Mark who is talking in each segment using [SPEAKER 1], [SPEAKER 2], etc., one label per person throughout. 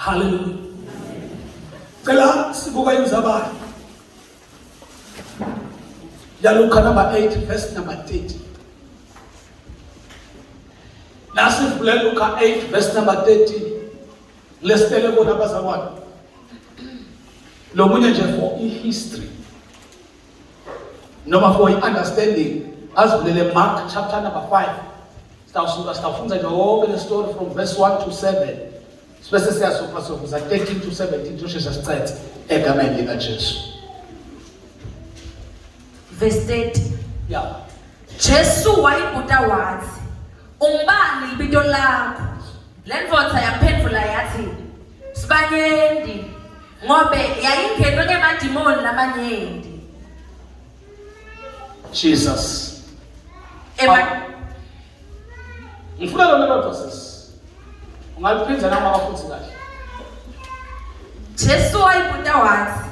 [SPEAKER 1] Hallelujah. Cela sibuka indzaba yaLuka number 8 verse number 30. Nasivule Luka 8 verse number 30. Lesitele kona bazalwane. Lomunye nje for i-history noma for i-understanding azivulele Mark chapter number 5. Sitawusuka sitawufundza nje wonke le story from verse 1 to 7. Sibese siyasuka sokuza 13 to 17 toshesha sicethe egameni likaJesu.
[SPEAKER 2] Verse 30.
[SPEAKER 1] Yeah.
[SPEAKER 2] Jesu wayibuta wathi, "Ungubani libito lakho?" Le ndvodza yamphendvula yathi, "Sibanyenti, ngobe yayingenwe ngemadimoni lamanyenti."
[SPEAKER 1] Jesus.
[SPEAKER 2] Ema
[SPEAKER 1] Ngifuna lona lodwa sis. Ungaliphinda noma abafundi kahle.
[SPEAKER 2] Jesu wayibuta wathi,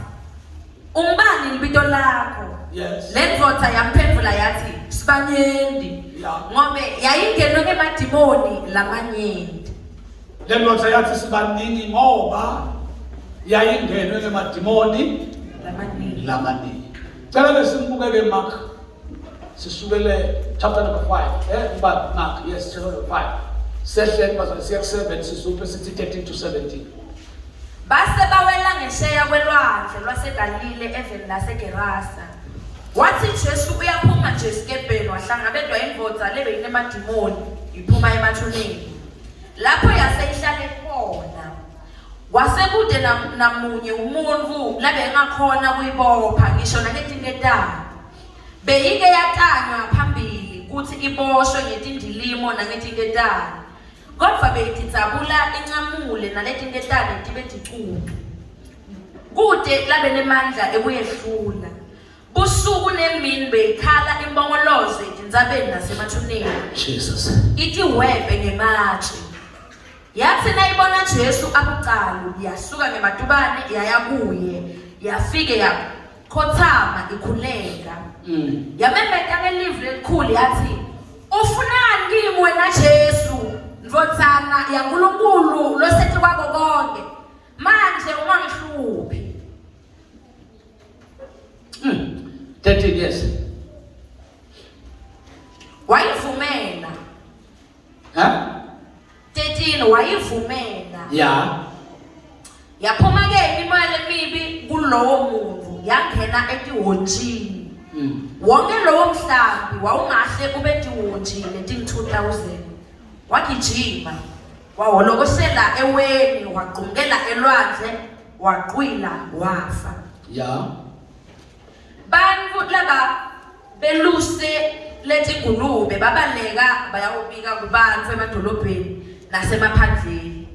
[SPEAKER 2] Ungubani libito lakho?
[SPEAKER 1] Yes.
[SPEAKER 2] Le ndvodza yamphendvula yathi, Sibanyenti.
[SPEAKER 1] Yeah.
[SPEAKER 2] Ngobe yayingenwe ngemadimoni lamanyenti.
[SPEAKER 1] Le ndvodza yathi sibaningi ngoba yayingenwe ngemadimoni
[SPEAKER 2] Lamaningi.
[SPEAKER 1] lamaningi. Cela ke simbukeke Mark sisukele chapter number 5 eh uba Mark yes chapter number 5 sehleni bazalwane siya ku-7 sisuphe sithi 13 to 17
[SPEAKER 2] Base bawela ngesheya kwelwandle lwaseGalile eveni laseGerasa. Wathi Jesu uyaphuma nje esikebheni wahlangabetwa indvodza lebeyinemadimoni iphuma emathuneni. Lapho yase ihlale khona. Wasekude namunye umuntfu labengakhona kuyibopha ngisho nangetinketane. Beyike yatanywa phambili kutsi iboshwe ngetindilimo nangetinketane. Kodvwa beyitidzabula incamule naletinketane tibe ticucu. Kute labenemandla ekuyehlula. Busuku nemini beyikhala imbongoloze etintsabeni nasemathuneni.
[SPEAKER 1] Jesus.
[SPEAKER 2] Itiwebhe ngematshe. Yathi nayibona Jesu abucalu yasuka ngematubane yaya kuye yafike yakhothama ikhuleka. Yamemeta ngelivi lelikhulu yathi ufunani kimi wena Jesu ndvodzana yaNkulunkulu losetikwako konke manje ungangihluphi.
[SPEAKER 1] 13 years.
[SPEAKER 2] Wayivumela.
[SPEAKER 1] Ha?
[SPEAKER 2] 13 wayivumela.
[SPEAKER 1] Yeah.
[SPEAKER 2] Yaphuma ke imimoya lemibi kulowo muntu yangena etihontshini. Wonke lowo mhlambi wawungahle ube tihontshi letingu-2000. Wagijima wahholokosela eweni wagqumkela elwandle waqwila wafa.
[SPEAKER 1] Yeah.
[SPEAKER 2] Bantfu laba beluse letingulube babaleka bayawubika kubantfu emadolobheni nasemaphandleni.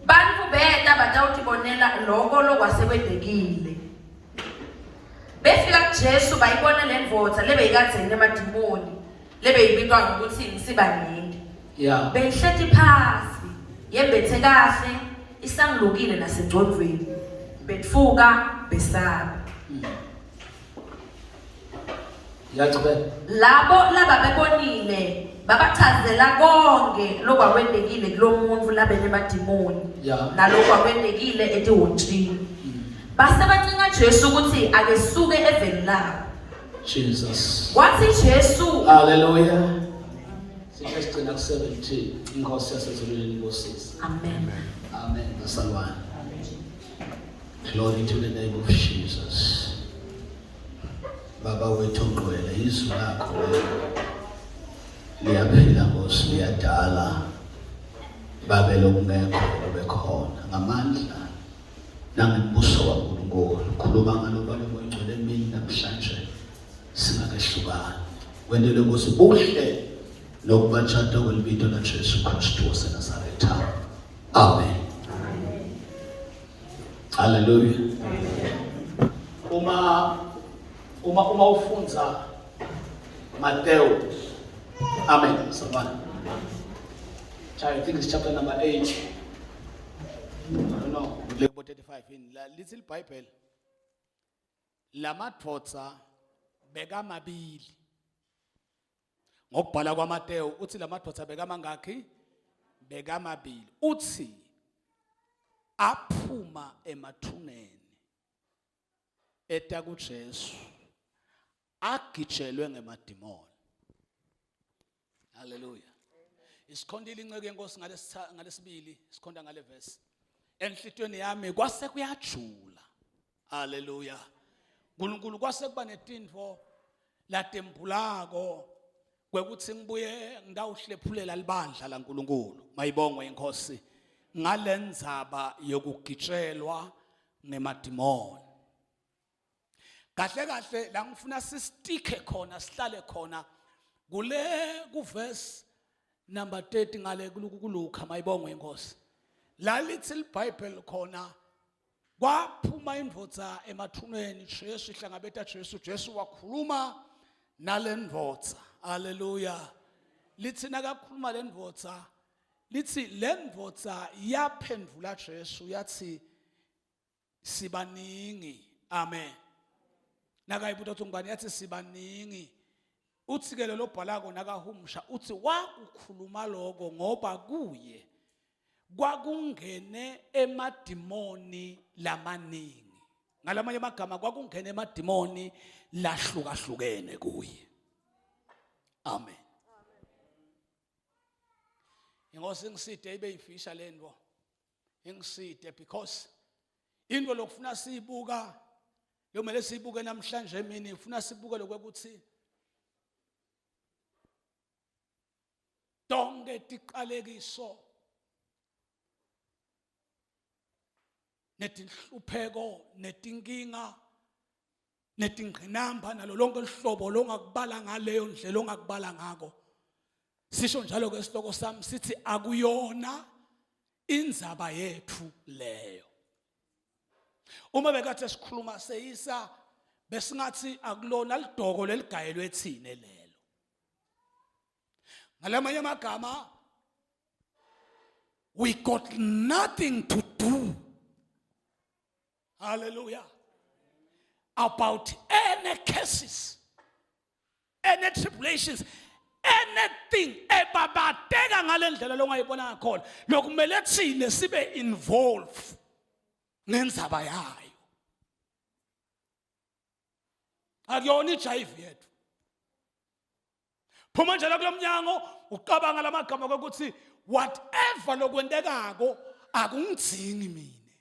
[SPEAKER 2] Bantfu beta batawutibonela loko lokwasekwentekile. Befika kuJesu bayibona lendvodza lebeyikadze inemadimoni lebeyibitwa ngekutsi nguSibaningi.
[SPEAKER 1] Yeah.
[SPEAKER 2] Beyihleti phasi, yembetse kahle, isangulukile nasengcondvweni. Betfuka besaba.
[SPEAKER 1] Yachubeka.
[SPEAKER 2] Labo lababebonile babachazela konke lokwakwentekile kulomuntfu labenemadimoni
[SPEAKER 1] Yeah.
[SPEAKER 2] nalokwakwendekile etihontshini. Base bancenga Jesu kutsi akesuke eveni labo.
[SPEAKER 1] Jesus.
[SPEAKER 2] Wathi Jesu
[SPEAKER 1] Hallelujah. Sithe sigcina ku-17 inkosi yasezulwini ibusise.
[SPEAKER 2] Amen.
[SPEAKER 1] Amen. Bazalwane. Glory to the name of Jesus. Baba wethu ongcwele izwi lakho liyaphila Nkosi liyadala babe lokungekho kube khona ngamandla nangembuso waNkulunkulu khuluma ngalo bale moyingcwele emini namhlanje singakehlukani wentele Nkosi buhle nokubatshata kwelibito laJesu Kristu waseNazaretha amen Hallelujah. Uma uma uma ufundza Matthew. Amen. Sabana. I think it's chapter number 8. I don't know. Lebo 35 in la lithi iBhayibheli. Lamadvodza bekamabili. Ngokubhala kwaMateyu uthi lamadvodza bekamangakhi? Bekamabili. Uthi Aphuma emathuneni eta kuJesu agijelwe ngemadimoni. Haleluya. Isikhontile inceke yenkosi ngalesibili sikhonta ngale verse. Enhlitweni yami kwase kuyajula. Haleluya. uNkulunkulu kwase kuba netintfo latembulako kwekuthi ngibuye ngitawuhlephulela libandla laNkulunkulu. Mayibongwe inkosi ngalendzaba yokugitshelwa ngemadimoni. Kahle kahle la ngifuna sistike khona sihlale khona kule kuverse number 30 ngale kuLuka mayibongwe inkosi. La lithi iBhayibheli khona kwaphuma indvodza emathuneni Jesu ihlangabeta Jesu Jesu wakhuluma nalendvodza haleluya lithi nakakhuluma lendvodza lithi lendvodza yaphendvula Jesu yathi sibaningi amen nakayibuta ukuthi ngubani yathi sibaningi uthi ke lo bhalako nakahumusha uthi wakukhuluma lokho ngoba kuye kwakungene emadimoni lamaningi ngalamanye amagama kwakungene emadimoni lahlukahlukene kuye amen inkosi ngiside ibe ifisha lento ingiside because into lokufuna siyibuka lomele siyibuke namhlanje emini ufuna sibuke lokuthi tonke tiqalekiso netinhlupheko netinkinga netingqinamba nalo lonke lihlobo longakubala ngaleyo ndlela ongakubala ngako sisho njalo ke isihloko sami sithi akuyona indzaba yethu leyo uma bekathe sikhuluma seyisa besingathi akulona lidoko leligayelwe thine lelo ngalamanye amagama we got nothing to do hallelujah about any cases any tribulations anything ebabateka ngalendlela longayibona ngakhona lokumele thine sibe involved ngendzaba yayo akuyona ijive yethu phuma njalo kulomnyango ucabanga lamagama kokuthi whatever lokwentekako akungidzingi mina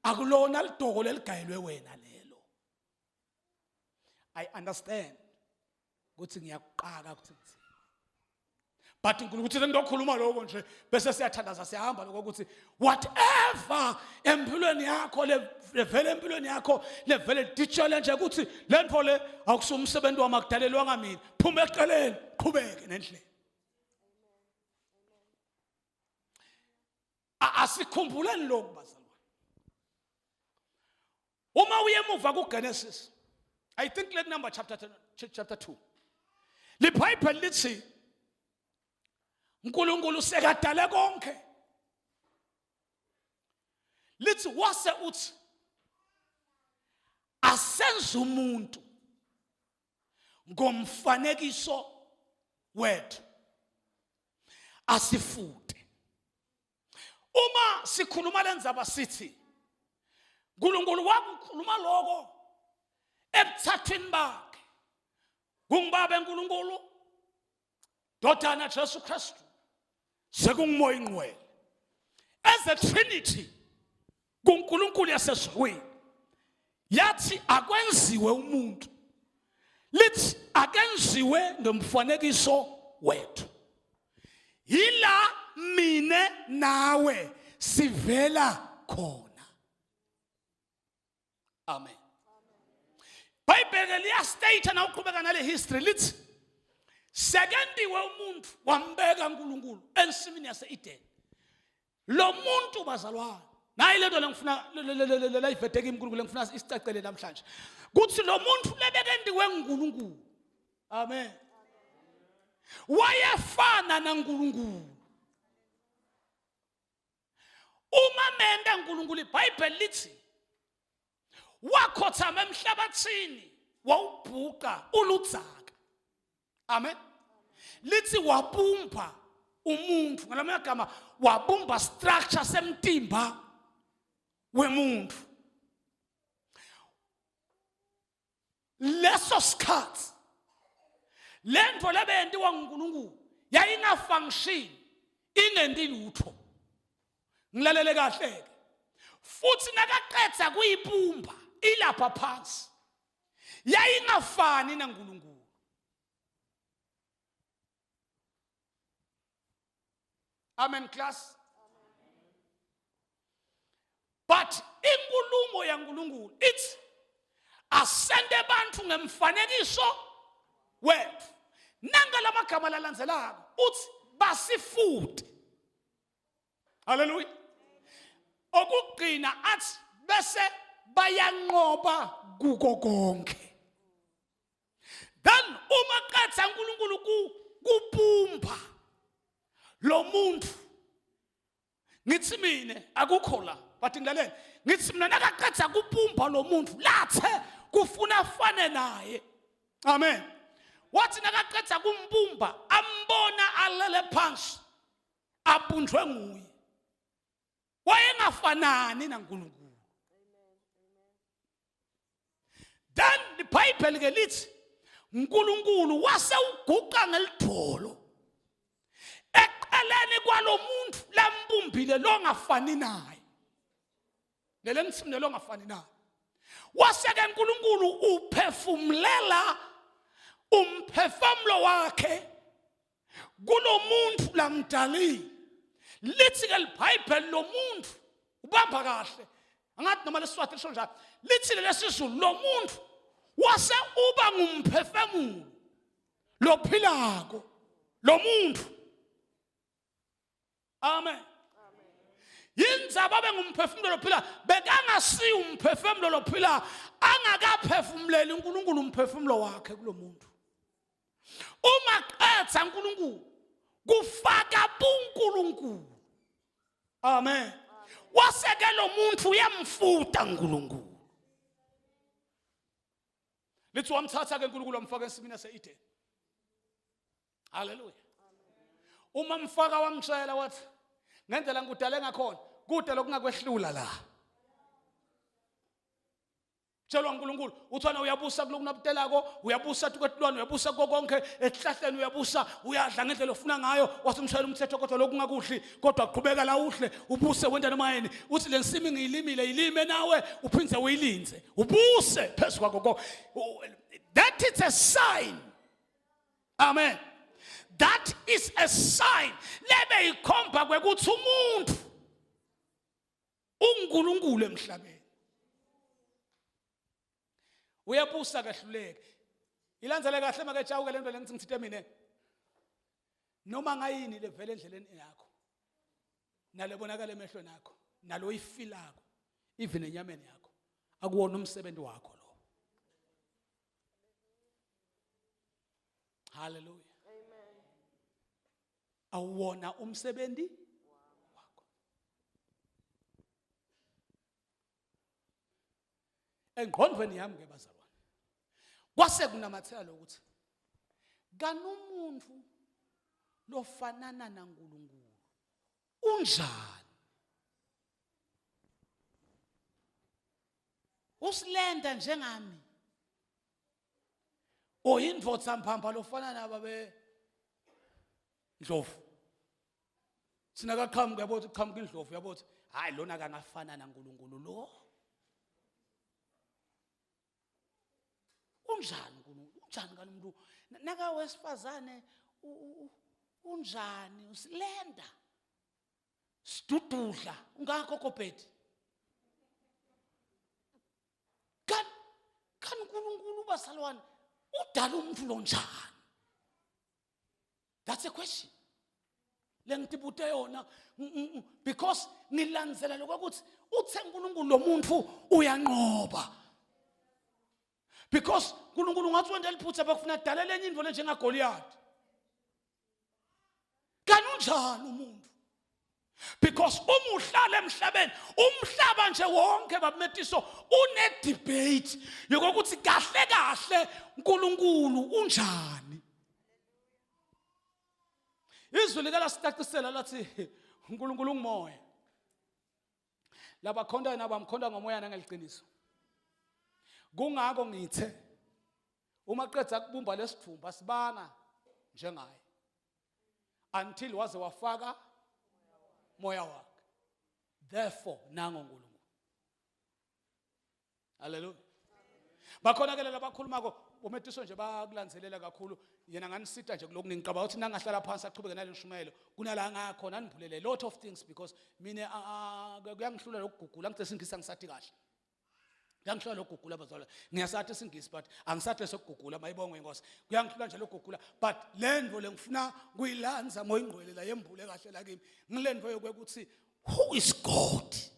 [SPEAKER 1] akulona lidoko leligayelwe wena lelo i understand ukuthi ngiyakuqaka ukuthi ngithini but uNkulunkulu uthi sengizokhuluma lokho nje bese siyathandaza siyahamba lokho ukuthi whatever empilweni yakho levele empilweni yakho levele ditshele nje ukuthi le nto le akusiwo umsebenzi wami akudalelwanga mina phuma eceleni qhubeke nendlela asikhumbuleni lokhu bazalwane uma uye emuva kuGenesis I think let number chapter 10, chapter 2 liBhayibheli lithi uNkulunkulu sekadale konke lithi wase uthi asenze umuntu ngomfanekiso wethu asifute uma sikhuluma lenzaba sithi uNkulunkulu wakukhuluma lokho ebuthathwini bakhe kungibaba eNkulunkulu dodana Jesu Kristu sekungumoya ingcwele as a trinity kuNkulunkulu yasezulwini yathi akwenziwe umuntu lithi akenziwe ngomfanekiso wethu yila mine nawe sivela khona amen Bhayibheli liyastate na uqhubeka nale history lithi sekendiwe umuntu wambeka uNkulunkulu ensimini yase-Eden lo muntu bazalwane nayi lento lengifuna layivete kimi uNkulunkulu lengifuna isicacele namhlanje kuthi lo muntu lebekendiwe nguNkulunkulu amen wayefana naNkulunkulu uma menta uNkulunkulu iBhayibheli lithi wakhothama emhlabathini wawubhuqa uludzaka amen lithi wabumba umuntu ngalamanye agama wabumba structure semtimba wemuntu leso sikhathi lento lebeyentiwa nguNkulunkulu yayingafunction ingenti lutho ngilalele kahle ke futhi nakaqedza kuyibumba ilapha phansi yayingafani naNkulunkulu Amen class. But inkulumo yaNkulunkulu ithi asende abantu ngemfanekiso wethu. Nanga lamagama lalandzelako uthi basifute. Hallelujah. Okugcina athi bese bayanqoba kuko konke. Then uma qetha uNkulunkulu ku kubumba lo muntu ngithi mina akukho la but ngilalele ngithi mina nakaqedza kubumba lo muntu lathe kufuna afane naye amen wathi nakaqedza kumbumba ambona alele phansi abunjwe nguye wayengafanani naNkulunkulu then iBhayibheli ke lithi uNkulunkulu wase uguqa ngelidolo eqaleni kwalomuntu lambumbile longafani naye lele ngithimne longafani naye wase ke uNkulunkulu uphefumulela umphefumulo wakhe kulomuntu lamdalile lithi ke libhayibheli lomuntu ubamba kahle angathi noma lesiswati lisho njalo lithi lesizulu lomuntu wase uba ngumphefemulo lophilako lomuntu amen yindzaba abe ngumphefumulo lophila bekangasiyi umphefumulo lophila angakaphefumuleli uNkulunkulu umphefumulo wakhe kulomuntu uma qetha uNkulunkulu kufaka buNkulunkulu amen waseke lo muntu uyamfuta uNkulunkulu lithi wamthatha ke uNkulunkulu wamfaka ensimini yase-Eden haleluya uma mfaka wamtshela wathi ngendlela ngikudale ngakhona kude lokungakwehlula la tshelwa uNkulunkulu uthi wena uyabusa kulokunabutelako uyabusa tukwetilwane uyabusa kuko konke esihlahleni uyabusa uyadla ngendlela ofuna ngayo wasemshayela umthetho kodwa lokhu ungakudli kodwa qhubeka la udle ubuse wenda noma yini uthi le nsimi ngiyilimile yilime nawe uphinde uyilinze ubuse phezu kwakho konke that is a sign amen that is a sign lebe ikhomba kwekuthi umuntu unguNkulunkulu emhlabeni uyabusa kahluleke ilandzele kahle make tshawuke lento lengithi ngithinte mina noma ngayini levele endleleni yakho nalebonakala emehlweni akho naloyifilako even enyameni yakho akuwona umsebenzi wakho lo haleluya amen awuwona umsebenzi wakho engqondweni yami ke bazalwane kwase kunamathela lokuthi kanumuntu lofanana naNkulunkulu unjani usilenda njengami oyindvodza mphamba lofana naba be ndlovu sina kaqhamuka yabo ukuthi qhamuka indlovu yabo ukuthi hayi lona kangafana naNkulunkulu lo unjani uNkulunkulu unjani kanti umuntu naka wesifazane unjani usilenda sidududla ungakho kobhedi kanti kanti uNkulunkulu basalwane udala umuntu lonjani that's a question lengitibute yona because ngilandzela lokuthi uthe uNkulunkulu lo muntu uyanqoba because uNkulunkulu ngathi wenta liphutha bakufuna dala lenye into lenjengaGoliath kanti unjani umuntu because uma uhlala emhlabeni umhlaba nje wonke babumetiso une debate yokuthi kahle kahle uNkulunkulu unjani. Izwi likalasitacisela lathi uNkulunkulu ungumoya. Labakhonta yena bamkhonta ngomoya nangeliqiniso. Kungako ngithe uma qedza kubumba lesidvumbu asibanga njengaye until waze wafaka moya wakhe. Therefore nango uNkulunkulu. Haleluya. Bakhona ke labakhulumako bometiso nje bakulandzelela kakhulu yena nganisita nje kulokuningi ngicabanga ukuthi nangahlala phansi achubeke nale nshumayelo kunala ngakhona anivulele lot of things because mina kuyangihlula lokugugula ngithe singisa ngisathi kahle kuyangihlula lokugugula bazalwane ngiyasathi isingisi but angisathi lesokugugula mayibongwe inkosi kuyangihlula nje lokugugula but le nto le ngifuna kuyilanza moyingqwele la yembule kahle la kimi ngile nto yokuthi who is God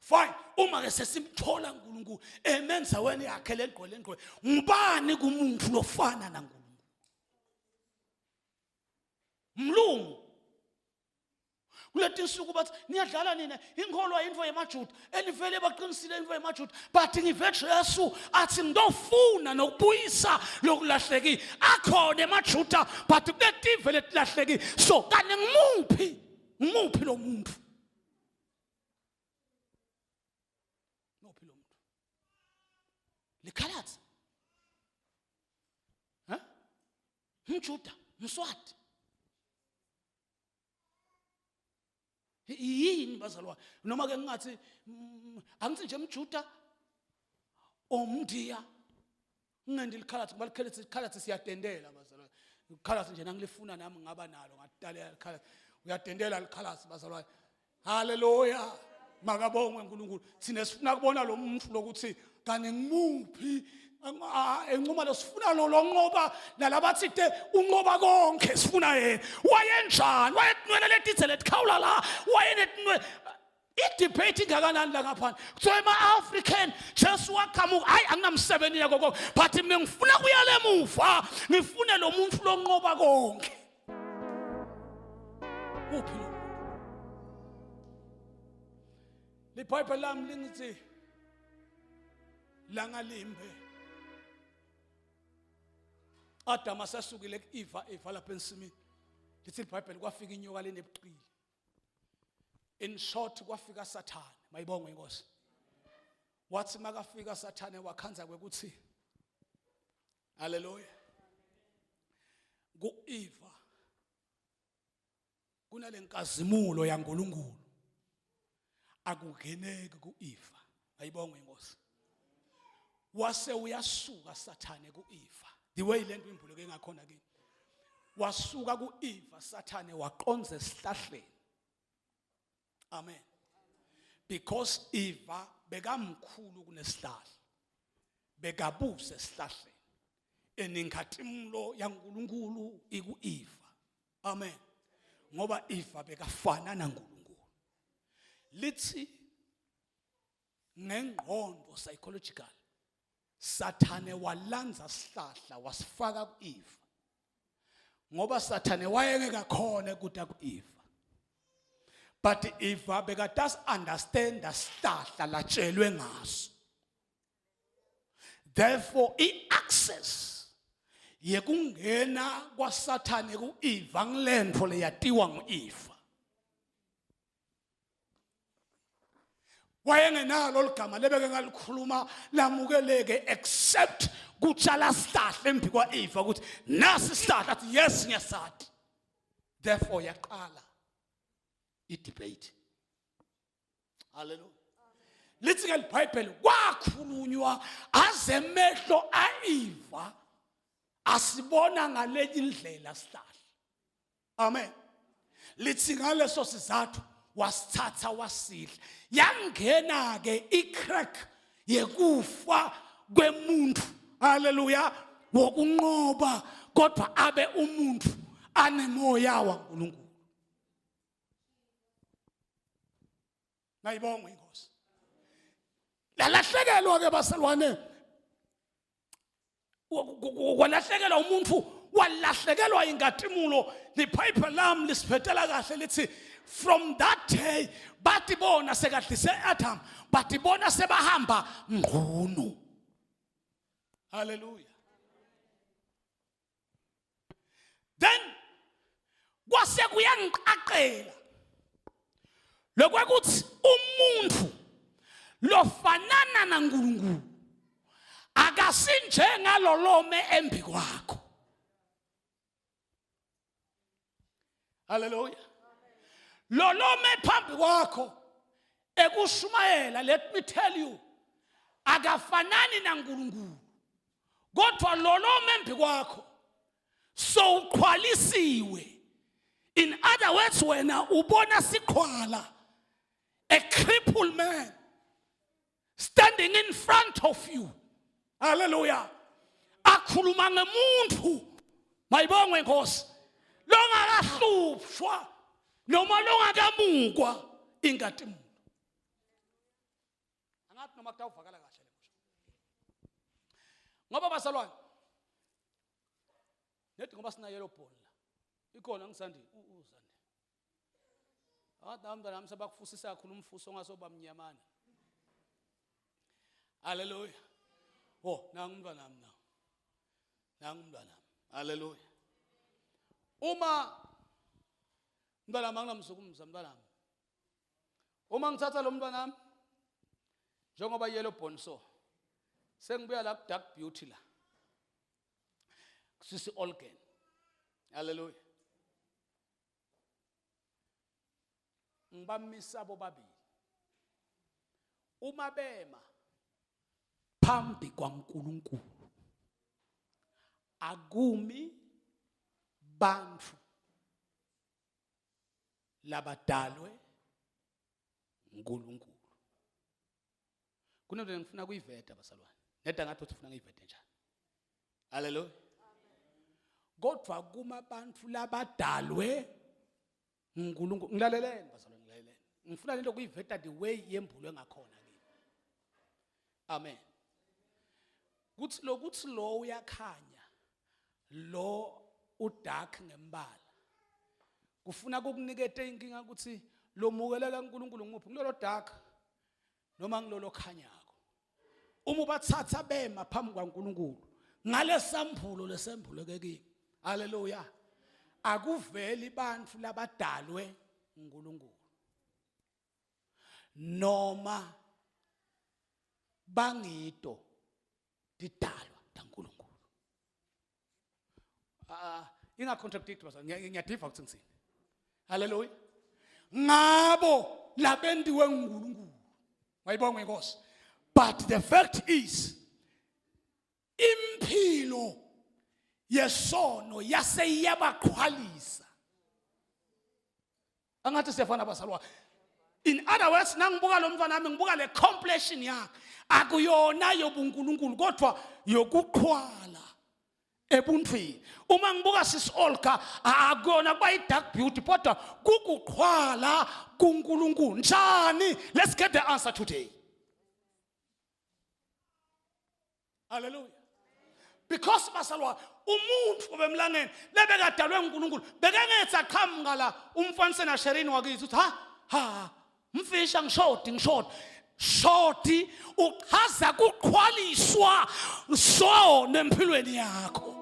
[SPEAKER 1] Fine, uma ke sesimthola uNkulunkulu emenza wena yakhe lengqwele engqwele, ngubani kumuntu lofana naNkulunkulu? Mlungu. Kuleti insuku bathi niyadlala nina inkholwa into yemaJuda enivele baqinisile into yemaJuda but ngive Jesu athi ngidofuna nokubuyisa lokulahlekile akhona emaJuda but kunetive letilahlekile so kani ngimuphi ngimuphi lo muntu Ngophi lo muntu? Likhalatsi. Ha? Mjuda, Mswati. Yini bazalwane? Noma ke ngingathi mm, angithi nje mjuda omndiya Ngingendi likhalathi ngoba likhalathi likhalathi siyadendela bazalwane. Likhalathi nje nangilifuna nami ngaba nalo ngatalela likhalathi. Uyadendela likhalathi bazalwane. Haleluya. Makabongwe uNkulunkulu. Thina sifuna kubona lo muntu lokuthi kani ngimuphi enquma lo sifuna lo lonqoba nalabathi te unqoba konke sifuna yena wayenjani wayetinwele letithe letikhawula la wayenetinwele idebate ingakanani la ngaphandle kuthiwa ema-african jesu waqhamuka hhayi anginamsebenzi yako konke but mina ngifuna kuya lemuva ngifune lo muntu lonqoba konke kuphi lo libhayibheli lami lingithi langalimbe Adam asasukile ku-Eva Eva lapha ensimini lithi libhayibheli kwafika inyoka lenebuqili in short kwafika sathane mayibongwe inkosi wathi makafika sathane wakhanza kwekuthi haleluya kuEva kunalenkazimulo yaNkuluNkulu akungeneki kuEva ayibongwe inkosi wase uyasuka sathane kuEva the way lento imbuleke ngakhona kimi wasuka kuEva sathane waqonza esihlahleni amen because Eva bekamkhulu kunesihlahla bekabusa esihlahleni eninkatimlo yaNkuluNkulu ikuEva amen ngoba Eva bekafana naNkulunkulu lithi ngengqondo psychological Sathane walanza sihlahla wasifaka kuEva ngoba Sathane wayengeke akhone kuta kuEva but Eva bekadas understand sihlahla latshelwe ngaso therefore i-access yekungena kwaSathane kuEva ngilentfo leyatiwa nguEva wayengenalo ligama lebeke ngalikhuluma lamukeleke except kutshala sihlahla embi kwa-eva ukuthi nasi isihlahla athi yes ngiyasati therefore yaqala i-debate haleluya lithi ke libhayibheli kwakhulunywa aze emehlo a-eva asibona ngalenye indlela sihlahla Amen. Lithi ngaleso sizathu wasithatha wasidla. Yangena ke icrack yekufa kwemuntu. Haleluya. Wokunqoba kodwa abe umuntu anemoya waNkulunkulu. Mayibongwe inkosi. Lalahlekelwa ke basalwane walahlekelwa umuntu walahlekelwa inkatimula liphayiphi lami lisiphetela kahle lithi from that day bathi bona sekadlise Adam bathi bona sebahamba ngqunu haleluya. Sekuyangiqaqela lokwekuthi umuntu lofanana naNkulunkulu akasinjengalolome embi kwakho. Hallelujah. Lolome phambi kwakho ekushumayela, let me tell you, akafanani naNkulunkulu, kodwa lolome embi kwakho sowuqhwalisiwe. In other words, wena ubona siqhwala, a crippled man standing in front of you. Hallelujah. Akhuluma ngemuntu, mayibongwe inkosi, longakahlushwa noma longakamukwa ingatimulo. Angathi noma kutawuvakala kahle le kusho, ngoba bazalwane nedi, ngoba sina yellow bone la ikhona ngisandi uzandi. Angathi nawe mntwana wami sebakufusisa kakhulu umfuso ongasoba mnyamana. Haleluya. Oh, nangu umntwana wami nawo. Nangu umntwana wami. Haleluya. Uma mntwana wami anginamsukumza mntwana wami. Uma ngithatha lo mntwana wami njengoba yellow bone so sengibuya la ku dark beauty la. Sisi Olgen. Haleluya. Ngibamisa bobabili uma bema phambi kwaNkulunkulu, akumi bantu labadalwe uNkulunkulu. Kunento engifuna kuyiveta bazalwane, neda ngathi uthi ufuna ngiyivete njani. Haleluya. Kodwa kuma bantu labadalwe uNkulunkulu, ngilaleleni bazalwane, ngilaleleni, ngifuna lento kuyiveta the way yembulwe ngakhona kimi. Amen. Kuthi lokuthi lo uyakhanya, lo udark ngembala, kufuna kukunikete inkinga ukuthi lomukeleka kuNkulunkulu ngumuphi, ngilolo dark noma ngilolo khanyako. Uma ubathatha bema phambi kwaNkulunkulu ngalesambulo lesembuleke kimi, haleluya, akuveli bantu labadalwe uNkulunkulu noma bangito didalwa taNkulunkulu. Ah, inga contradict basa, ngiyadiva ukuthi ngithini. Haleluya. Ngabo labendiwe uNkulunkulu, mayibongwe inkosi, but the fact is impilo yesono yase iyabaqhwalisa. Angathi siyafana bazalwane. In other words, nangibuka lo mntwana wami, ngibuka le complexion yakhe, akuyona yobunkulunkulu kodwa yokuqhwala ebuntwini. Uma ngibuka sis Olga, akuyona kuba i-dark beauty kodwa kukuqhwala kuNkulunkulu. Njani? Let's get the answer today. Hallelujah. Because basalwa umuntu obemlangeni lebekadalwe uNkulunkulu bekengethe aqhamuka la umfanise na Sherini wakithi uthi ha ha mfisha ngishodi ngishodi shodi, uchaza kuqhwaliswa so nempilweni yakho.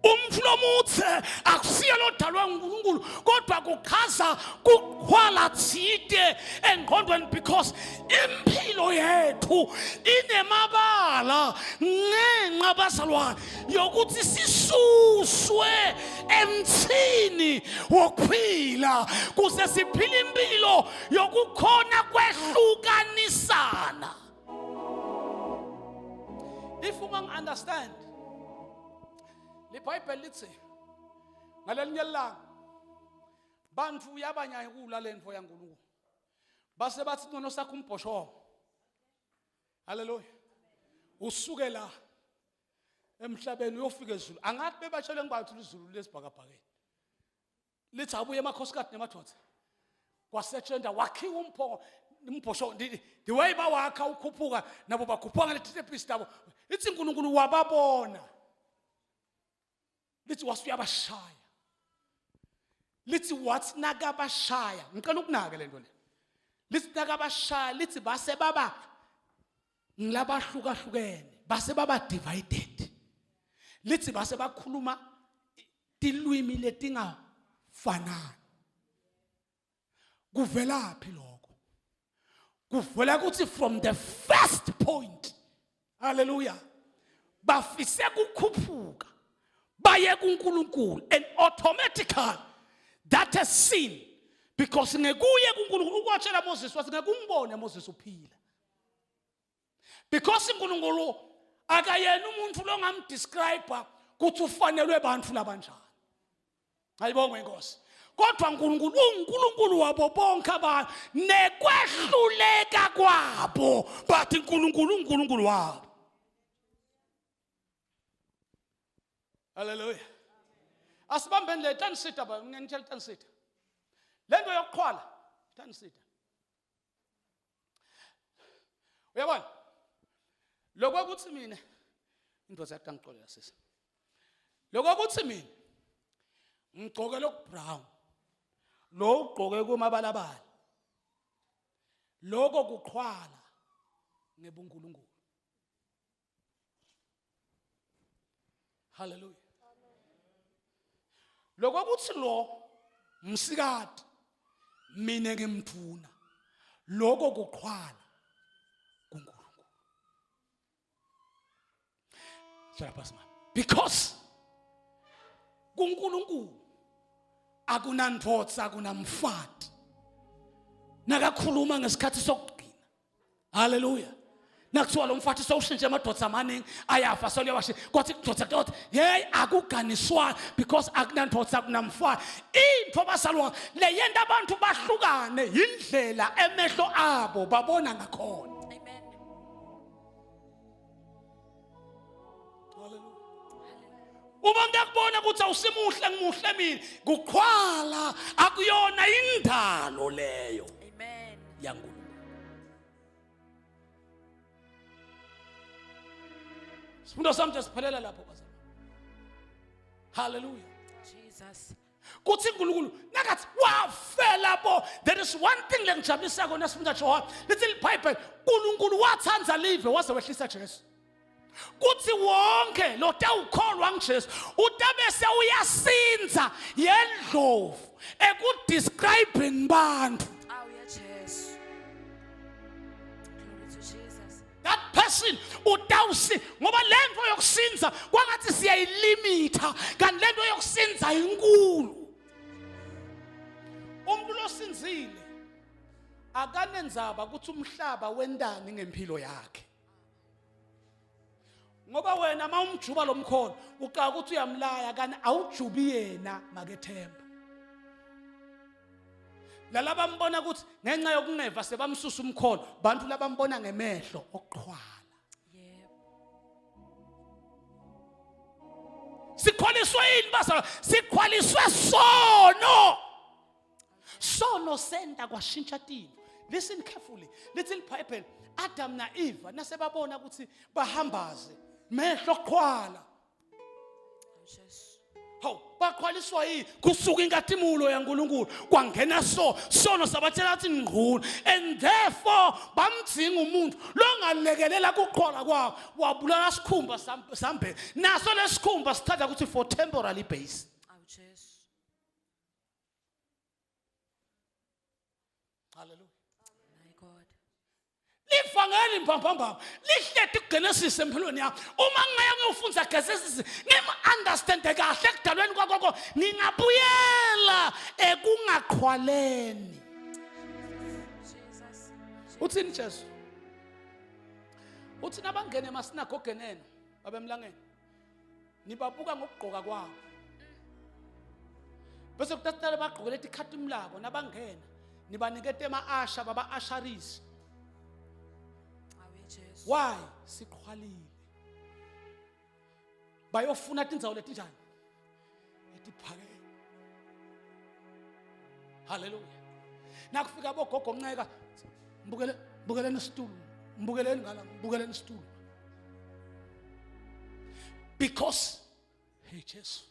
[SPEAKER 1] Umflomuthe akusiye lodalwe nguNkulunkulu kodwa kuchaza kuqhwala thide engqondweni, because impilo yethu inemabala ngenxa bazalwane yokuthi sisuswe emthini wokuphila kuze siphile impilo yokukhona kwehlukanisana. If ungangi-understand, libhayibheli lithi ngalelinye ilanga bantu uyabanyayekula le nto yaNkulunkulu, base bathi ngcono sakho umbhoshongo. Haleluya. Usuke la emhlabeni uyofika ezulu. Angathi bebatshele ngibathi izulu lesibhakabhakeni lithi abuye emakhosikazi nemadoda kwasetshenda wakhiwa umphongo umbhosho, the way bawakha ukhuphuka nabo bakhuphuka ngaleti tabo. Ithi uNkulunkulu wababona, lithi wasuyabashaya, lithi wathi nakabashaya, ngicela ukunake lento le, lithi nakabashaya, lithi base baba ngilabahlukahlukene, base baba divided. Lithi base bakhuluma tilwimi letingafanani. Kuvelaphi lokho? Kuvela ukuthi from the first point. Hallelujah. Bafise kukhuphuka baye kuNkulunkulu and automatically that a sin because ngekuye kuNkulunkulu ukwatshela Moses wathi ngekungibone Moses uphila because uNkulunkulu akayena umuntu longamdescribe ukuthi ufanelwe abantu labanjani ayibongwe inkosi kodwa uNkulunkulu uNkulunkulu wabo bonke abantu nekwehluleka kwabo but uNkulunkulu uNkulunkulu wabo Haleluya. Asibambeni le tanisita ba ngiyanitshela tanisita. Lento yokuqhwala tanisita. Uyabona? Lokho ukuthi mina indoda yathi angixolela sisi. Lokho ukuthi mina ngigcoke lokhu brown. Lo ugqoke kumabalabala. Lokho kuqhwala ngebunkulunkulu. Hallelujah. Lokho ukuthi lo msikati mina ngimthuna lokho kuqhwala kuNkulunkulu. Hlala phansi mama. Because kuNkulunkulu akunandvodza akunamfati. Nakakhuluma ngesikhathi sokugcina Haleluya. Nakuthiwa lo mfathi sowushintshe amadoda amaningi ayafa soluyawashintsha kodwa ikudoda kodwa hey akuganiswa because akunandoda akunamfana into basalwa le yento abantu bahlukane yindlela emehlo abo babona ngakhona
[SPEAKER 2] Amen.
[SPEAKER 1] Uma ngiyakubona ukuthi awusimuhle ngimuhle mina kuqhwala akuyona indalo leyo
[SPEAKER 2] Amen.
[SPEAKER 1] yaNkulunkulu Sifundo sami nje siphelela lapho bazalwane Hallelujah
[SPEAKER 2] Jesus.
[SPEAKER 1] kuthi uNkulunkulu nakathi wafela bo there is one thing lengijabulisako nasifunda John lithi iBhayibheli uNkulunkulu wathanda live waze wehlisa Jesu kuthi wonke lotawukholwa nguJesu utabese uyasinza yendlovu ekudescribing bantu
[SPEAKER 2] Awu ya Jesu. Glory to Jesus.
[SPEAKER 1] that person utawusi ngoba lento yokusinza kwangathi siyayilimitha kanti lento yokusinza inkulu umuntu losinzile akanenzaba ukuthi umhlaba wendani ngempilo yakhe ngoba wena uma umjuba lo mkhono uqaka ukuthi uyamlaya kanti awujubi yena makethemba lalabambona ukuthi ngenxa yokungeva sebamsusa umkhono bantu labambona ngemehlo okuqhwala
[SPEAKER 2] Yebo.
[SPEAKER 1] sikhwaliswe yini bazalwane sikhwaliswe sono sono senta kwashintsha timo listen carefully lithi libhayibheli adam na-eva nasebabona ukuthi bahambaze mehlo qhwala
[SPEAKER 2] Jesu.
[SPEAKER 1] Hawu baqhwaliswa yini kusuka inkathimulo yaNkulunkulu kwangena so sono sabatshela ukuthi ngqulu and therefore bamdzinga umuntu longalekelela kuqhola kwawo wabulala sikhumba sambe naso lesikhumba sithatha ukuthi for temporary base
[SPEAKER 2] Awu Jesu.
[SPEAKER 1] Hallelujah.
[SPEAKER 2] My God.
[SPEAKER 1] Livangeli mbambambamba lihleti kuGenesis empilweni yami. Uma ngingaya ngiyofunda Genesis ngim understand kahle ekudalweni kwakho ngingabuyela ekungaqhwaleni.
[SPEAKER 2] Jesus.
[SPEAKER 1] Uthini Jesu? Uthi nabangena emasinagogeni enu babemlangeni nibabuka ngokugqoka kwabo bese kutatala bagqokele ikhatimu labo nabangena nibanikete ema-asha baba-asharisi
[SPEAKER 2] Awe Jesu.
[SPEAKER 1] why siqhwalile bayofuna tindzawo letinjani letiphakeme haleluya nakufika bogogo nceka mbukele mbukeleni isitulo mbukeleni ngala mbukeleni isitulo because hey Jesu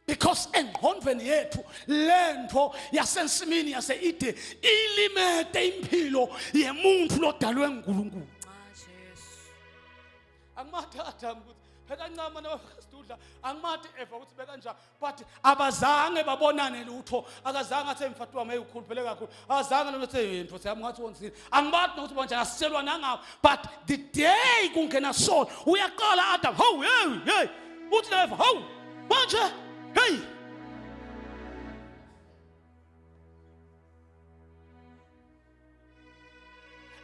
[SPEAKER 1] because engqondweni yethu lento yasensimini yase-Eden ilimete impilo yemuntu lodalwe nguNkulunkulu
[SPEAKER 2] Ah Jesu.
[SPEAKER 1] akumathe Adam ukuthi Bekancama nabasidudla angimati eva ukuthi bekanjani but abazange babonane lutho akazange athe mfati wami hey ukhuluphele kakhulu akazange lona athe hey mfati yami ngathi wonzile angibati nokuthi banjani asitshelwa nangabo but the day kungena soul uyaqala Adam hawu hey hey uthi leva hawu manje hey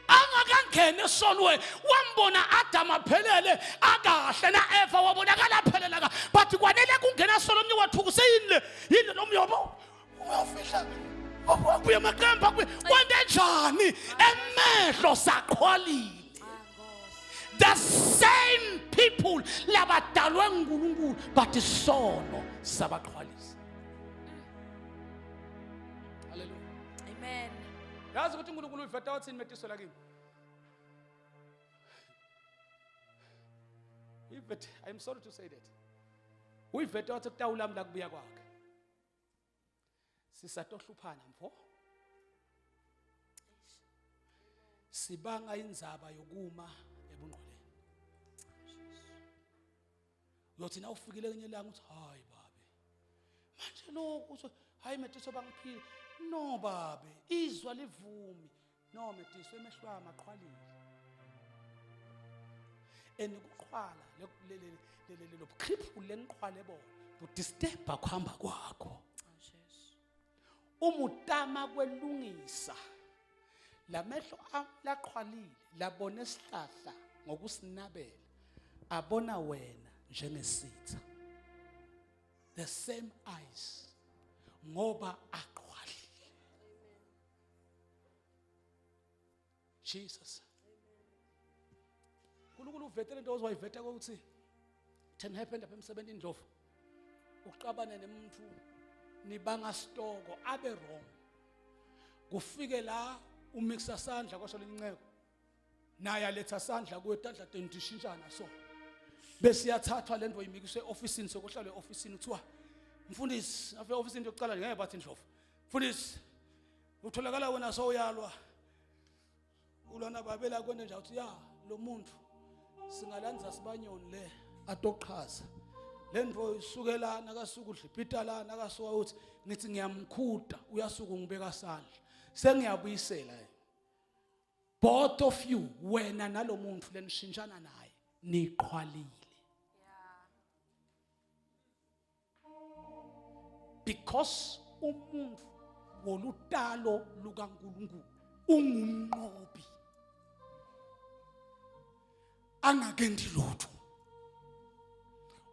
[SPEAKER 1] angakangeni esonweni wambona Adam aphelele akahle na Eva wabonakala aphelela ka but kwanele kungena sono omnye wathuka useyini le yini lo myobo uyofihla wabuye amaqembu akubuye kwente njani emehlo saqhwalile the same people labadalwe nguNkulunkulu but isono sabaqhwalisa haleluya
[SPEAKER 2] Amen.
[SPEAKER 1] Yazi ukuthi uNkulunkulu uyiveta wathini metiso lakini? Uyivete, I'm sorry to say that. Uyivete wathi kutawulami la kubuya kwakhe. Sisatohluphana mfo. Sibanga indzaba yokuma ebungqoleni. Uyothi na ufikile kenye ilanga uthi hayi babe. Manje lokhu uthi hayi metiso bangiphile. No babe, izwa livumi. No metiso emehlo ami aqhwalile. And ukuqhwala lo bukhriphulu leniqhwale bona budisturba kuhamba kwakho. Uma utama kwelungisa lamehlo laqhwalile labona esihlahla ngokusinabela abona wena njengesitha the same eyes ngoba aqhwalile Jesus uNkulunkulu uvetele into ozwayiveta ukuthi ten happened lapha emsebenzini Ndlovu uxabane nemuntu nibanga stoko abe wrong kufike la umixa sandla kwasho lenceko naye aletha sandla kuwe tandla tenu tishintshana so bese iyathathwa lento imikiswe eofisini sokuhlalwa eofisini kuthiwa mfundisi afe eofisini yokuqala ngeke bathi ndlovu mfundisi utholakala wena sowuyalwa ulwana babela kwente nje uthi ya lo muntu singalanza sibanyoni le atoqhaza le nto isukela nakasuka udlipita la nakasuka uthi ngithi ngiyamkhuda uyasuka ungibeka sandla sengiyabuyisela both of you wena nalomuntu lenishintshana naye niqhwalile because umuntu wolutalo lukaNkulunkulu ungumnqobi angakendi lutho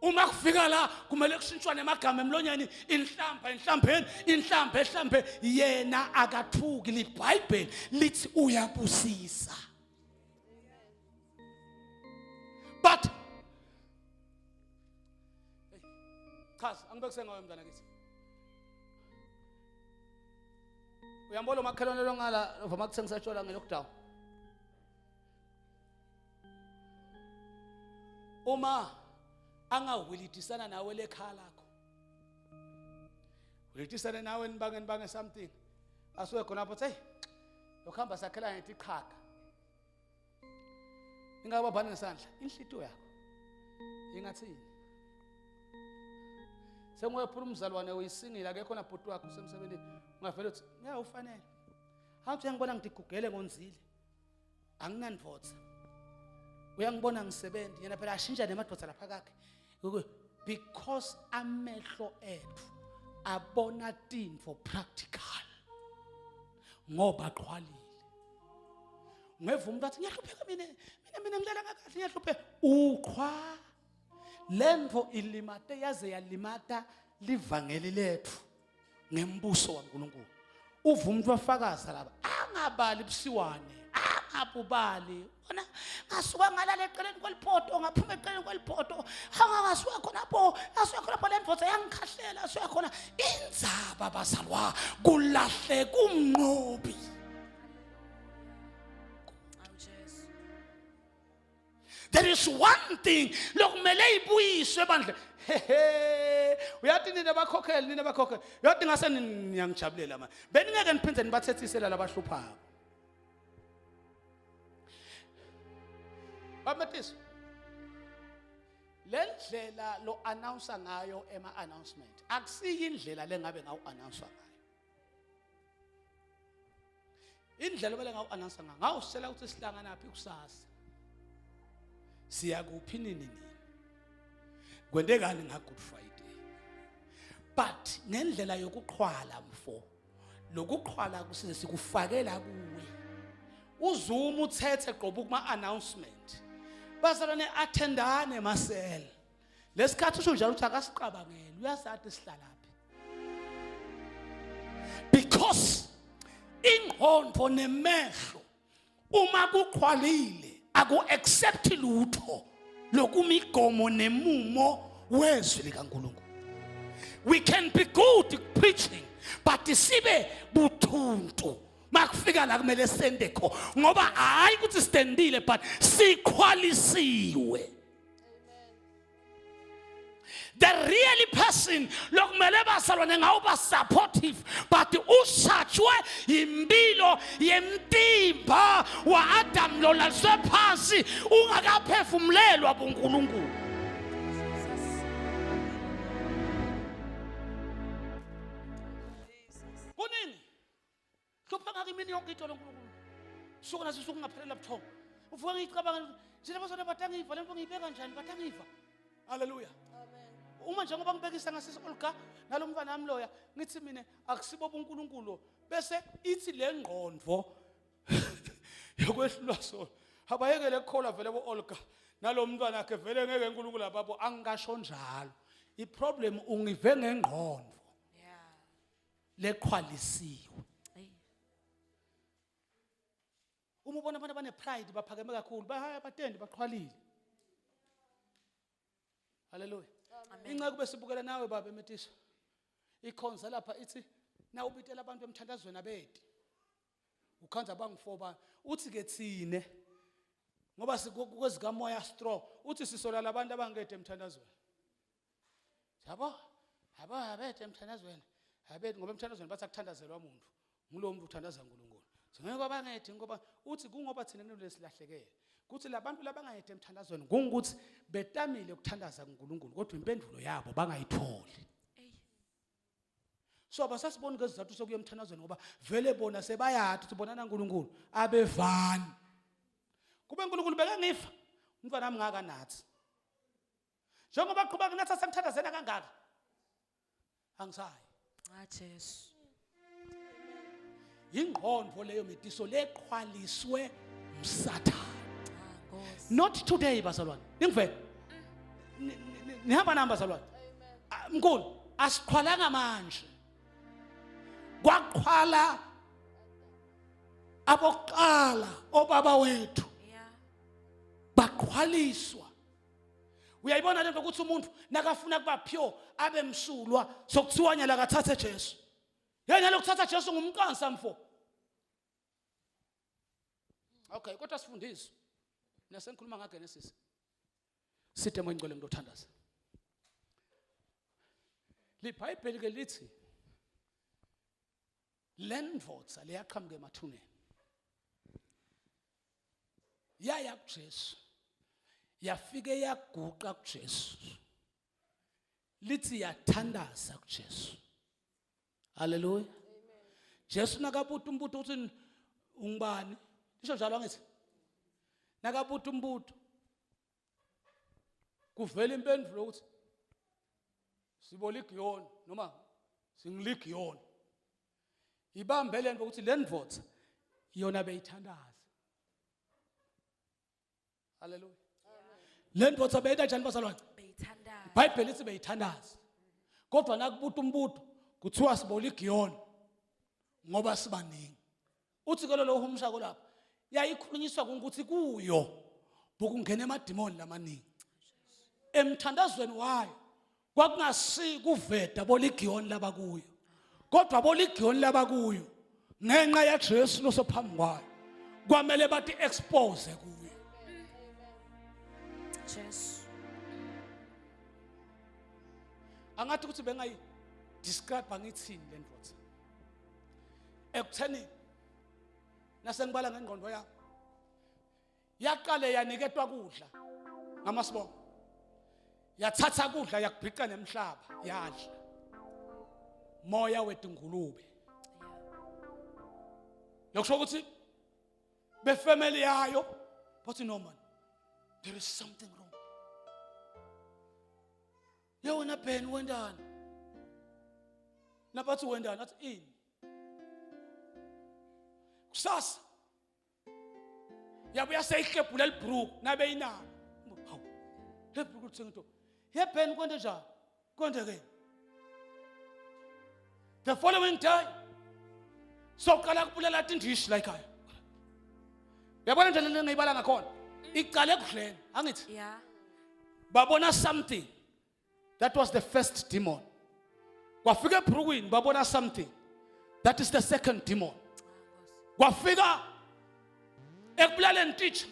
[SPEAKER 1] uma kufika la kumele kushintshwane amagama emlonyeni inhlamba enhlambeni inhlamba ehlambe yena akathuki libhayibheli lithi uyabusisa but chaza angibekise ngawe mntana kithi uyambona umakhelwane lo ngala uvama kuthengisa tshwala nge-lockdown uma angahwilidisana nawe lekhaya lakho wilidisane nawe nibange nibange something asuke khona apho hey lokuhamba sakhelana ngithi qhaga ingakubambani ngesandla inhlitiyo yakho ingathini sengoyephula umzalwane uyisingile akekho nabhuti wakho usemsebenzini ungavele uthi ya ufanele hawu uyangibona ngidigugele ngonzile anginandvodza uyangibona ngisebenzi yena phela ashintsha nemadoda lapha kakhe because amehlo ethu abona tinfo practical ngoba qhwalile ungeva umuntu athi ngiyahlupheka mina mina mina ngilala ngakahle ngiyahlupheka uqhwa lento ilimate yaze yalimata livangeli lethu ngembuso waNkulunkulu uva umuntu wafakaza laba angabali busiwane angabubali bona ngasuka ngalala eceleni kwelibhodo ngaphuma eceleni kwelibhodo angangasuka khonapho ngasuka khonapho le ndvodza yangikhahlela asuka khona indzaba bazalwa kulahleka umnqobi There is one thing lokumele ibuyiswe ebandleni. Hehe. Uyathi nina bakhokheli nina bakhokheli. Uyathi ngase niyangijabulela manje. Beningeke niphinde nibathethise la labahluphayo. Bametiso. Lendlela lo announcer ngayo ema announcement akusiyi indlela lengabe ngawu announcer ngayo. Indlela obele ngawu announcer ngayo ngawusitshela ukuthi sihlangana phi kusasa. Siya kuphi nini nini. Kwentekani nga Good Friday. But ngendlela yokuqhwala mfo lokuqhwala kusize sikufakela kuwe uzuma uthethe qobo kuma announcement bazalwane attendane masel lesikhathi usho njalo ukuthi akasiqabangeli uyasathi sihlalaphi because ingqondo nemehlo uma kuqhwalile aku accept lutho lokumigomo nemumo wezwi likaNkulunkulu we can be good preaching but sibe buthuntu makufika la kumele sende kho ngoba hayi ukuthi sitendile but siqhwalisiwe the really person lokumele bazalwane ngawuba supportive but ushatshwe yimpilo yemtimba wa-adamu lolaliswe phansi ungakaphefumulelwa bunkulunkulu kuningi hlupha ngaka imini yonke itolo nkulunkulu suku naso suku ngaphelela buthongo uvuka ngiyicabanga nje labazona batangiva lento ngiyibeka njani batangiva haleluya uma njengoba ngibekisa ngasisi Olga nalo mfana wami loya ngithi mina akusibo uNkulunkulu bese ithi le ngqondo yokwehlulwa sona abayekele kukholwa vele bo Olga nalo mntwana wakhe vele ngeke uNkulunkulu ababo angisho njalo iproblem ungive ngengqondo leqhwalisiwe uma ubona abantu abanepride baphakeme kakhulu bahaya batendi baqhwalile haleluya inceku besibukela nawe baba emetisha ikhonza lapha ithi nawubitela abantu emthandazweni abeti ukhanza bangu-four uthi ke thine ngoba sikwezikamoya strong uthi sisola labantu abangede emthandazweni yabo yabo abethe emthandazweni abethe ngoba emthandazweni bathi akuthandazelwa muntu ngulowo muntu uthandaza uNkulunkulu singeke kwabangede ngoba uthi kungoba thina kunento lesilahlekele kuthi labantu labangayede emthandazweni kungukuthi betamile ukuthandaza kuNkulunkulu kodwa impendulo yabo bangayitholi so abasasiboni ngezizathu sokuya emthandazweni ngoba vele bona sebayadi ukuthi bona naNkulunkulu abevani kube uNkulunkulu bekangifa umntwana wami ngaka nathi njengoba qhubeka nathi asemthandazela kangaka angisayi
[SPEAKER 2] cha Jesu
[SPEAKER 1] ingqondo leyo metiso leqhwaliswe msathane not today bazalwane ningivele nihamba nami bazalwane ah, mkhulu asiqhwalanga manje kwaqhwala abokuqala obaba wethu baqhwaliswa uyayibona lento ukuthi umuntu nakafuna kuba pure abe msulwa sokuthiwa nyala kathathe Jesu yena lokuthatha Jesu ngumqansa mfo okay kodwa sifundiswe mina sengikhuluma ngaGenesis sithe moya ingcwele ngilothandaza libhayibheli ke lithi le ndvodza leyaqhamuka emathuneni yaya kuJesu yafike yaguqa kuJesu lithi yathandaza kuJesu haleluya Jesu nakabuta umbuto uthi ungubani lisho njalo angithi nakabuta umbuto kuvela impendulo ukuthi siboligiyoni noma singiligiyoni ibambe lento ukuthi le ndvodza yona beyithandaza haleluya le ndvodza beyita njani bazalwane
[SPEAKER 2] beyithandaza
[SPEAKER 1] ibhayibheli lithi beyithandaza kodwa nakubuta umbuto kuthiwa siboligiyoni ngoba sibaningi uthi ke lo humshako lapha yayikhulunyiswa ukuthi kuyo bokungena emadimoni lamaningi emthandazweni wayo kwakungasi kuveda boligiyoni labakuyo kodwa boligiyoni labakuyo ngenxa yaJesu losophambi kwayo kwamele bathi expose kuyo
[SPEAKER 2] Jesu
[SPEAKER 1] angathi ukuthi bengayi describe ngithini le ndoda ekutheni nasengibala ngengqondo yami yaqale yaniketwa kudla ngamasibongo Yathatha kudla yakubhica nemhlaba yadla. Moya wetingulube. Lokusho ukuthi befamily yayo bathi no man there is something wrong. Ye wena Ben wendani? Nabathi wendani athi ini? Kusasa yabuya seyihlebhula libhruku nabe inalo. Hawu. Lebhruku lithenga into. Ye Ben kwente njani? Kwente ke. The following day soqala kubulala tindishi la ekhaya. Uyabona nje le ngiyibala ngakhona. Iqale ekudleni, angithi?
[SPEAKER 2] Yeah.
[SPEAKER 1] Babona something. That was the first demon. Kwafika ebhurukwini babona something. That is the second demon. Kwafika ekubulaleni teacher.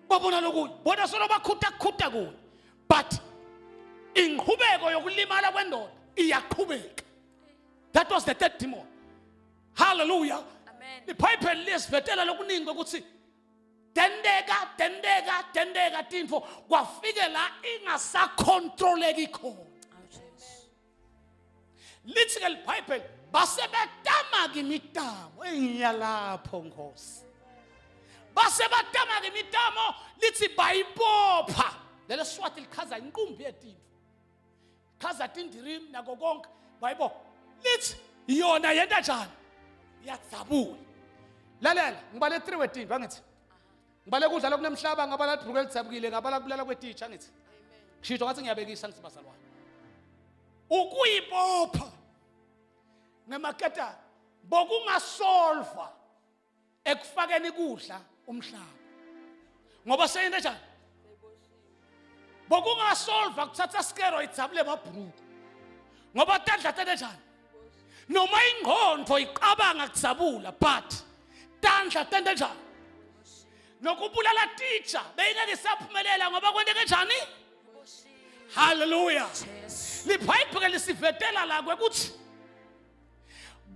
[SPEAKER 1] Babona lokunye. Bona solo bakhuta khuta kunye. But inqhubeko yokulimala kwendoda iyaqhubeka. That was the third demon. Hallelujah.
[SPEAKER 2] Amen.
[SPEAKER 1] IBhayibheli liyasivetela lokuningi ukuthi tendeka tendeka tendeka tintfo kwafike la ingasakhontroleki khona lithi ke libhayibheli base betama ke imitamo engiyalapho nkosi base batama ke imitamo lithi bayibopha lelo swati lichaza inqumbi yetintfo chaza tindirimi nako konke bayibo lithi yona yenta njani iyadzabula lalela ngibale 3 wetinto angithi ngibale kudla lokunemhlaba ngabala libhruku elidzabukile ngabala kubulala kwetitsha angithi ngishito ngathi ngiyabekisa ngithi bazalwane ukuyibopha ngemaketane bokungasolva ekufakeni kudla umhlaba ngoba seyento njani bokungasolva kuthatha skero idzabule mabhuku ngoba tandla tente njani noma ingqondo iqabanga kudzabula but tandla tente njani nokubulala teacher beyingeke isaphumelela ngoba kwenteke njani haleluya libhayibheli lisivetela la kwekuthi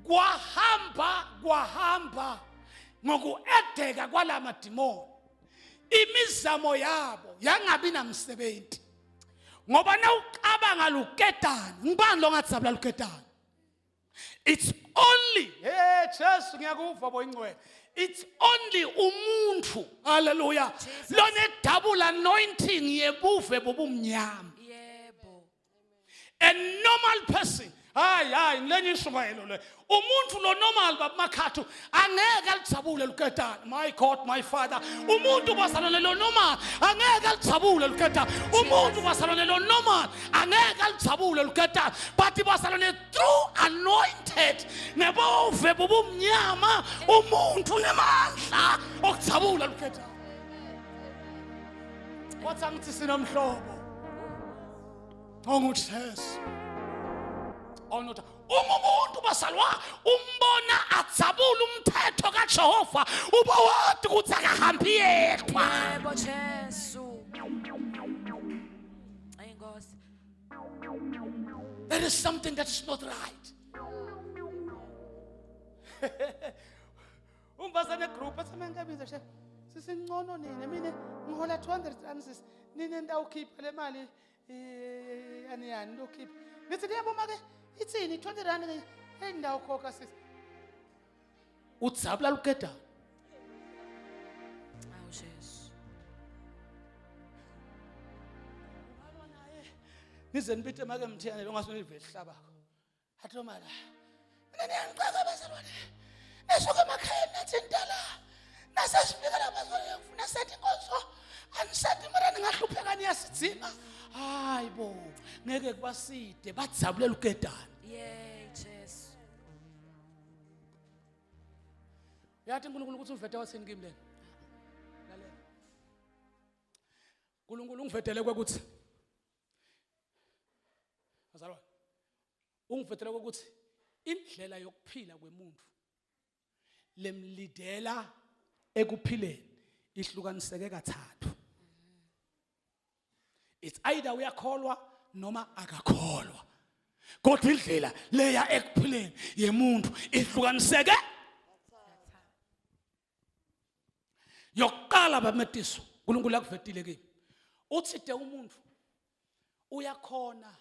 [SPEAKER 1] kwahamba kwahamba ngokuedeka kwalamadimoni imizamo yabo yangabi namsebenzi ngoba nawucabanga luketani ngibani lo ngadzabula luketani it's only hey Jesu ngiyakuva boyingcwele it's only umuntu haleluya lone double anointing yebuve bobumnyama
[SPEAKER 2] yebo
[SPEAKER 1] A normal person hayi hayi ngilenye ishumayelo le umuntu lo normal babumakhathu angeke alijabule luketane my god my father umuntu bazalwane lo normal angeke alijabule luketane umuntu bazalwane lo normal angeke alijabule luketane but bazalwane through anointed ngebove bobumnyama umuntu unemandla okujabula luketane wathi angithi sinomhlobo onguJesu onotha uma umuntu bazalwa umbona adzabula umthetho kaJehova uba wathi ukuthi akahambi yedwa
[SPEAKER 2] yebo Jesu Inkosi
[SPEAKER 1] there is something that is not right Umfazane group athi mengabiza she sisingcono nina mina ngihola 200 rand sis nina ndawukhipha le mali eh, yani yani ndokhipha ngithi liyaboma ke ithini 20 rand hey ndawukhokha sis udzabula lugedana
[SPEAKER 2] Awu Jesu.
[SPEAKER 1] nize nibite make mthiyane lo ngase nivele hlabakho athi lo mala mina niyangixaka bazalwane nisuke emakhayeni nathi intala nasesifika la bazalwane ngifuna sethi inkonzo anisethi mara ningahlupheka niyasidzinga hayi bo ngeke kubaside bajabulela uketane
[SPEAKER 2] Yey Jesu.
[SPEAKER 1] uyathi uNkulunkulu ukuthi uvete wathini kimi lena lalela uNkulunkulu ungivedele kwekuthi bazalwane ungivetele ukuthi indlela yokuphila kwemuntu lemlidela ekuphileni ihlukaniseke kathathu it's either uyakholwa noma akakholwa kodwa indlela leya ekuphileni yemuntu ihlukaniseke yokuqala bametiso uNkulunkulu akuvetile kimi uthi de umuntu Uyakhona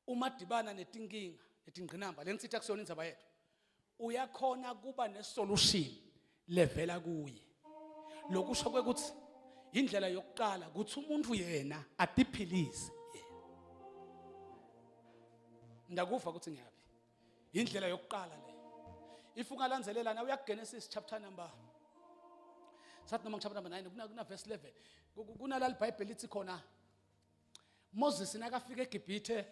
[SPEAKER 1] uma dibana netinkinga netingqinamba lengisithi akusiyona indzaba yethu. Uyakhona kuba nesolution levela kuye. Lokusho kwekuthi indlela yokuqala ukuthi umuntu yena atiphilise yena. Ndakuva ukuthi ngiyaphi. Indlela yokuqala le. If ungalandzelela na uya Genesis chapter number sathi noma chapter number 9 kuna kuna verse 11 kunala iBhayibheli lithi khona Moses nakafika eGibhithe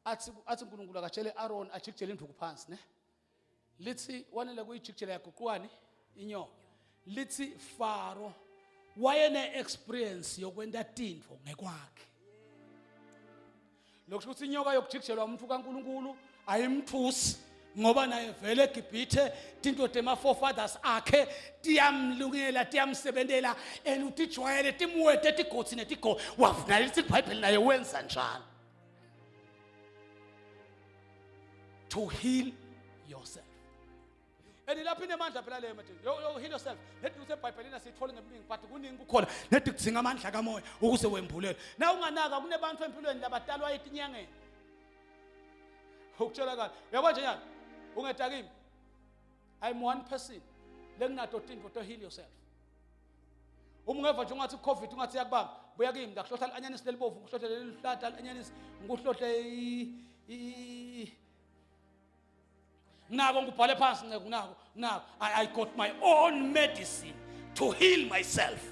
[SPEAKER 1] athi athi uNkulunkulu akatshele Aaron ajikijele induku phansi ne lithi wanele kuyijikijela yaguqukani inyoka lithi Faro wayene experience yokwenta tintfo ngekwakhe Lokho ukuthi inyoka yokujikijelwa umuntu kaNkuluNkulu ayimthusi ngoba naye vele eGibhithe tinto tema forefathers akhe tiyamlungela tiyamsebentela and utijwayele timwete tigothi netigo wavuna lithi iBhayibheli naye wenza njalo to heal yourself and lapho inemandla phela leyo manje yo yo heal yourself nedi usebhayibhelini asiyitholi ngebuningi but kuningi kukhona nedi kudzinga amandla kamoya ukuze wembulelwe na unganaka kunebantu empilweni labadalwa etinyangeni ukutshela kahle uyabona nje nyana ungeda kimi i'm one person lenginato tinto to heal yourself uma ungeva nje ungathi covid ungathi iyakubamba buya kimi ndakuhlohla i-anyanisi lelibovu ngikuhlohle lelihlata i-anyanisi ngikuhlohle nginako ngibhale phansi nceke nginako nginako I, I got my own medicine to heal myself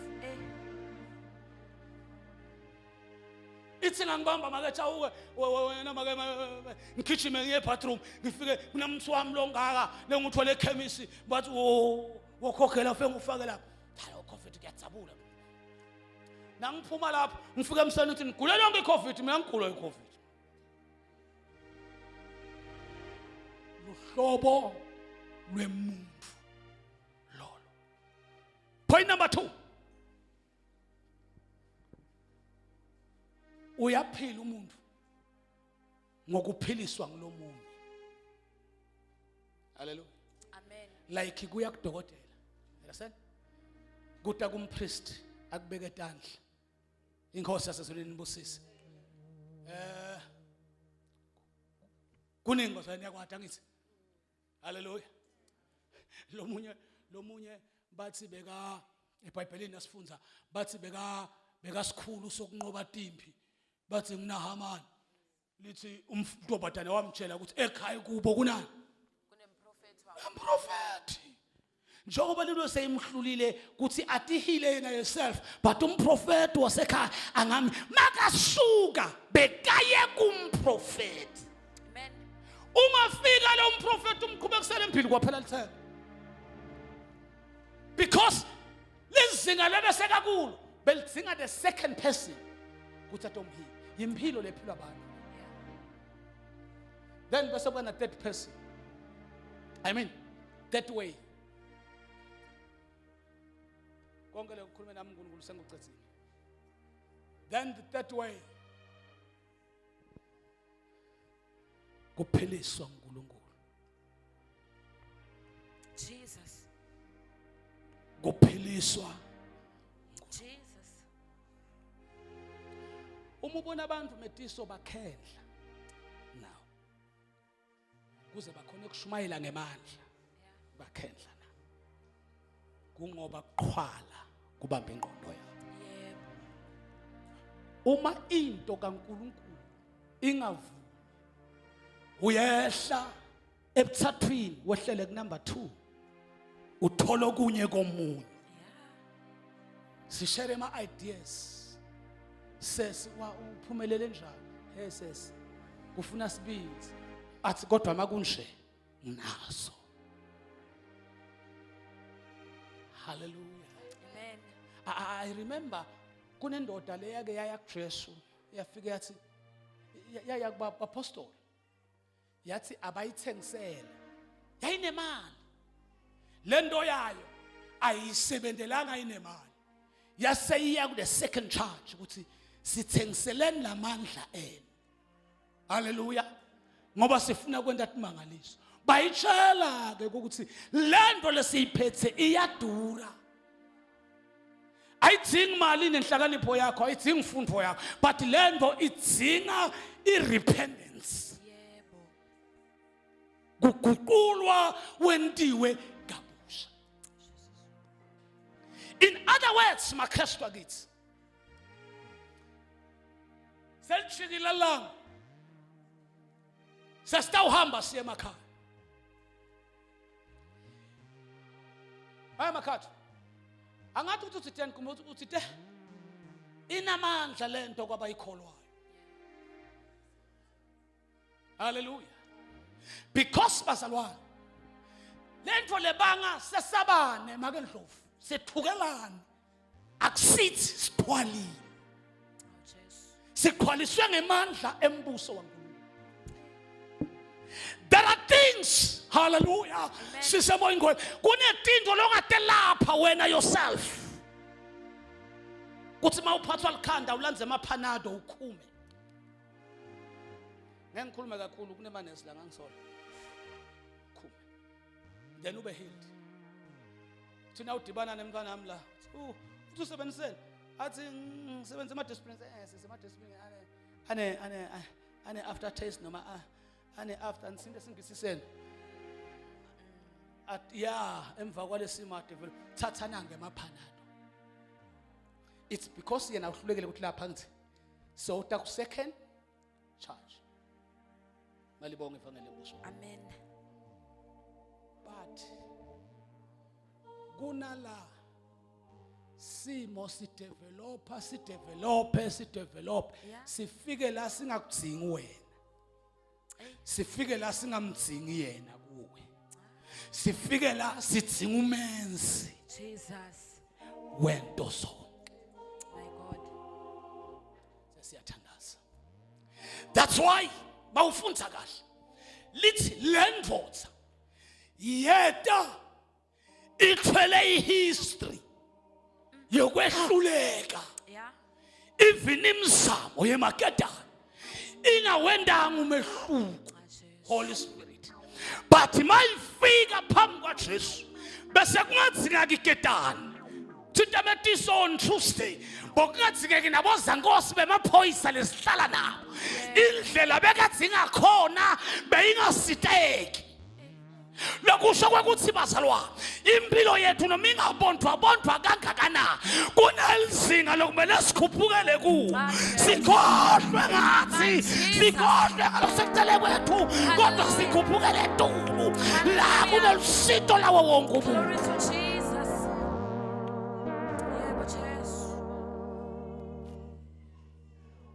[SPEAKER 1] ithi ngangibamba make chawuke wena make ngigijime ngiye ebathroom ngifike kunomthi wami longaka lenguthole ekhemisi bathi wokhokhela ufike ngufake lapha cha lo covid kuyadzabula nangiphuma lapho ngifike emseni uthi ngigule yonke icovid mina ngigula icovid luhlobo lwemuntu lolo point number 2 uyaphila umuntu ngokuphiliswa ngulomunye haleluya
[SPEAKER 2] amen
[SPEAKER 1] like kuya kudokotela understand kuta kumpriest akubeke etandla inkosi yasezulwini ibusise eh kuningi kodwa niyakwada ngithi haleluya lomunye lomunye bathi beka eBhayibhelini asifunza bathi beka bekasikhulu sokunqoba timpi bathi nginaHaman lithi umntombazane wamtshela ukuthi ekhaya kubo kunani
[SPEAKER 2] kunemprofethi
[SPEAKER 1] umprofethi njengoba lento seyimhlulile ukuthi atihile yena yourself but umprofethi wasekhaya angami makasuka bekaye kumprofethi
[SPEAKER 2] amen
[SPEAKER 1] ungafika lo mprofethi umqhubekisele empili kwaphela lithemba because lizinga lebesekakulo belidzinga the second person ukuthi atomhile yimpilo lephilwa abantu then bese kuba na third person i mean that way konke lokhu kukhulume nami uNkulunkulu sengikucedzile then the third way kuphiliswa uNkulunkulu
[SPEAKER 2] Jesus
[SPEAKER 1] kuphiliswa
[SPEAKER 2] Jesus
[SPEAKER 1] uma ubona abantu metiso bakhendla now kuze bakhone ukushumayela ngemandla bakhendla na kungoba kuqhwala kubamba ingqondo yakho
[SPEAKER 2] yebo
[SPEAKER 1] uma into kaNkuluNkulu ingavumi uyehla ebuthathwini wehlele ku number 2 uthola okunye komunye sishare ama ideas sesi wa uphumelele njani hey sesi kufuna sibindi athi kodwa makunje nginaso hallelujah
[SPEAKER 2] amen
[SPEAKER 1] I, I remember kunendoda leyake yaya kuJesu yafike yathi yaya kubapostoli yathi abayithengisele yayinemali lento yayo ayisebentelanga inemali yaseyiya kule second charge ukuthi sithengiseleni lamandla enu haleluya ngoba sifuna kwenta timangaliso bayitshela ke ukuthi lento lesiyiphethe iyadura Ayidzingi mali nenhlakanipho yakho, ayidzingi mfundo yakho, but lento idzinga i-repentance.
[SPEAKER 2] Yebo.
[SPEAKER 1] Kuguqulwa wentiwe kabusha. In other words, maKristu akithi, selijikile langa, sesitawuhamba siye emakhaya. Hayi makhathu, angathi ukuthi uthi 10 kumbe uthi te inamandla lento kwabayikholwayo. Hallelujah. Because bazalwane, lento lebanga sesabane make Ndlovu, sethukelane, akusithi sixhwalile. Sixhwaliswe ngemandla embuso waNkulunkulu. There are things, hallelujah, sisemoyeni ngcwele, kunetinto longatelapha wena yourself. Kuthi mawuphathwa likhanda ulandze amaphanado ukhume. Ngeke ngikhulume kakhulu kunemanesi la ngangisola. Khume. Then ube healed. Thina udibana nemntwana wami la. Uthi usebenziseni? Athi ngisebenza ama disciplines eh sisema discipline ane ane ane ane after taste noma ane after nisinde singisiseni. At ya emva kwalesimo adevelop thathana ngemaphanado. It's because yena uhlulekile ukuthi lapha ngithi so uta ku second charge. Malibonge ivangeli lembuso.
[SPEAKER 2] Amen.
[SPEAKER 1] But kunala simo sidevelopa sidevelope sidevelop sifike la singakudzingi wena, sifike la singamdzingi yena kuwe, sifike la sidzinga umenzi
[SPEAKER 2] Jesus
[SPEAKER 1] wento zonke.
[SPEAKER 2] My God.
[SPEAKER 1] Sesiyathandaza. That's why bawufundza kahle lithi le ndvodza yeta ithwele ihistory yokwehluleka. Even imizamo yemakedani ingawendanga umehluko. Holy Spirit. But mayifika phambi kwaJesu bese kungadzingeka iketani. Thinta metiso on Tuesday bokungadzingeki nabozankosi bemaphoyisa lesihlala nabo. Indlela bekadzinga khona beyingasiteki. Lokusho kwekuthi bazalwane, impilo yethu noma ingabondwa bondwa kangakanani, kunelizinga lokumele sikhuphukele kuwo, sikhohlwe ngathi, sikhohlwe ngalokusekucele kwethu, kodwa sikhuphukele etulu la kunelusito lawo wonke umuntu.
[SPEAKER 2] Glory to Jesus. Yebo Jesu.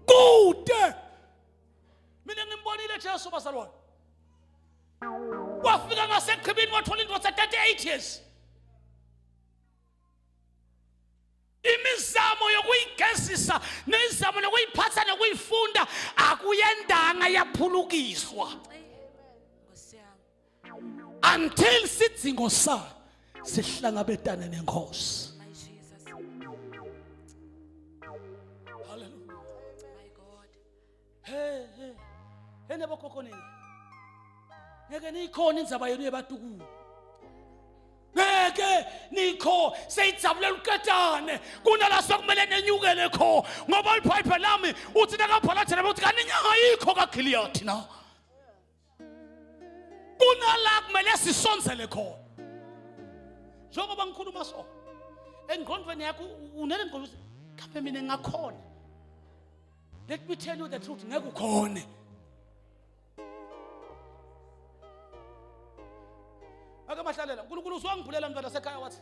[SPEAKER 1] Kude mina ngimbonile Jesu bazalwane, wafika ngasechibini wathola indoda 38 years. Imizamo yokuyigezisa nemizamo yokuyiphatha nokuyifunda akuyendanga yaphulukiswa until sidzingo sayo sihlangabetane nenkosi.
[SPEAKER 2] My Jesus.
[SPEAKER 1] Hallelujah.
[SPEAKER 2] My God.
[SPEAKER 1] Hey, hey. Hey nebokhokho nini? Ngeke niyikhona indzaba yenu yebatukulu. Ngeke nikho seyijabulela uketane kunala sokumele nenyukele kho ngoba iBhayibheli lami uthi nakabhala thina uthi kanti inyanga ayikho kaGilead na. Kunala kumele sisonzele khona. Njengoba ngikhuluma so engqondweni yakho unele ngqondo ukuthi kambe mina ngakhona. Let me tell you the truth, ngeke ukhone. Ake mahlalela, uNkulunkulu usuwangibhulela mntwana sekhaya wathi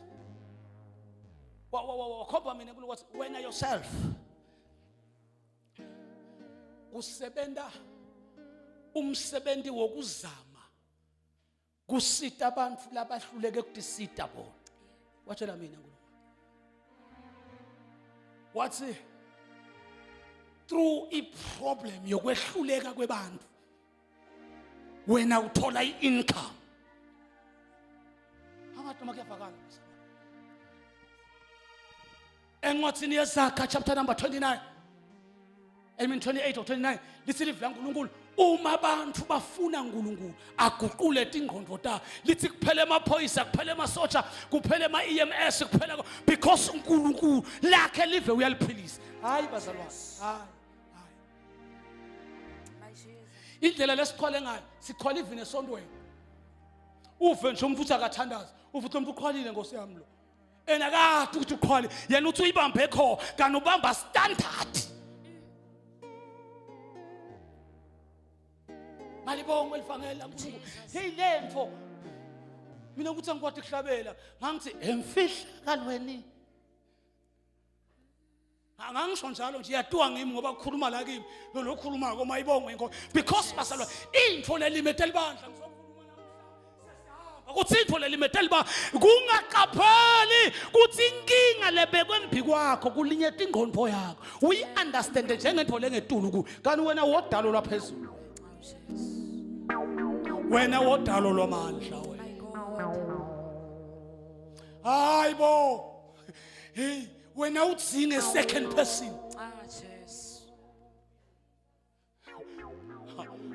[SPEAKER 1] wakhomba mina uNkulunkulu wathi wena yourself usebenta umsebenzi wokuzama kusita abantu labahluleke kutisita bona. Watshela mina uNkulunkulu wathi through i-problem yokwehluleka kwebantu wena uthola i-income. Angathi noma kuyavakala encwadini yeZaga chapter number 29, I mean 28 or 29, lithi livi laNkulunkulu Uma abantu bafuna uNkulunkulu aguqule tingqondo ta lithi kuphele amaphoyisa kuphele amasotsha kuphele ama EMS kuphele because uNkulunkulu lakhe live uyaliphilisa. Hayi bazalwane, hayi. Indlela lesiqhwale ngayo siqhwala even esontweni. Uve nje umuntu uthi akathandaza, uve uthi umuntu uqhwalile Nkosi yami lo. Ena kade ukuthi uqhwale, yena uthi uyibambe kho, kanti ubamba standard. Malibongwe elivangeli laNkulunkulu. Hey lemfo. Mina ukuthi angikwadi kuhlabela, ngangithi emfihlakalweni. Angangisho njalo nje iyatuwa ngimi ngoba kukhuluma la kimi lo lokhuluma ko mayibongwe inkosi because basalwa intfo lelimete libandla ngizokhuluma namhla sesihamba kuthi intfo lelimete libandla kungaqapheli kuthi inkinga lebekwe embi kwakho kulinye ingqondo yakho uyi understand njengento lengetulu ku kanti wena wodalo lwaphezulu wena wodalo lwamandla wena hayi bo hey wena udzinge second person
[SPEAKER 2] Ah Jesu.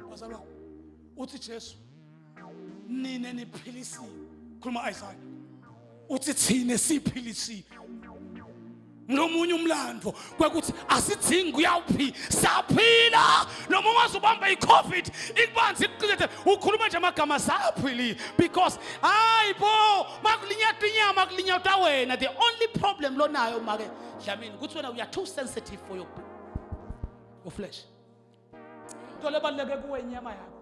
[SPEAKER 1] Bazalwa uthi Jesu nine niphilisiwe khuluma Isaiah uthi thine siphilisiwe ngomunye umlando kwekuthi asidzingi kuyawuphi saphila noma ungaze ubambe i-covid ikubanzi ikuqinete ukhuluma nje amagama saphilile because hayi bo makulinyatwa inyama kulinyatwa wena the only problem lonayo make dlamini ukuthi wena we are too sensitive for your, your flesh into lebaluleke kuwe inyama yakho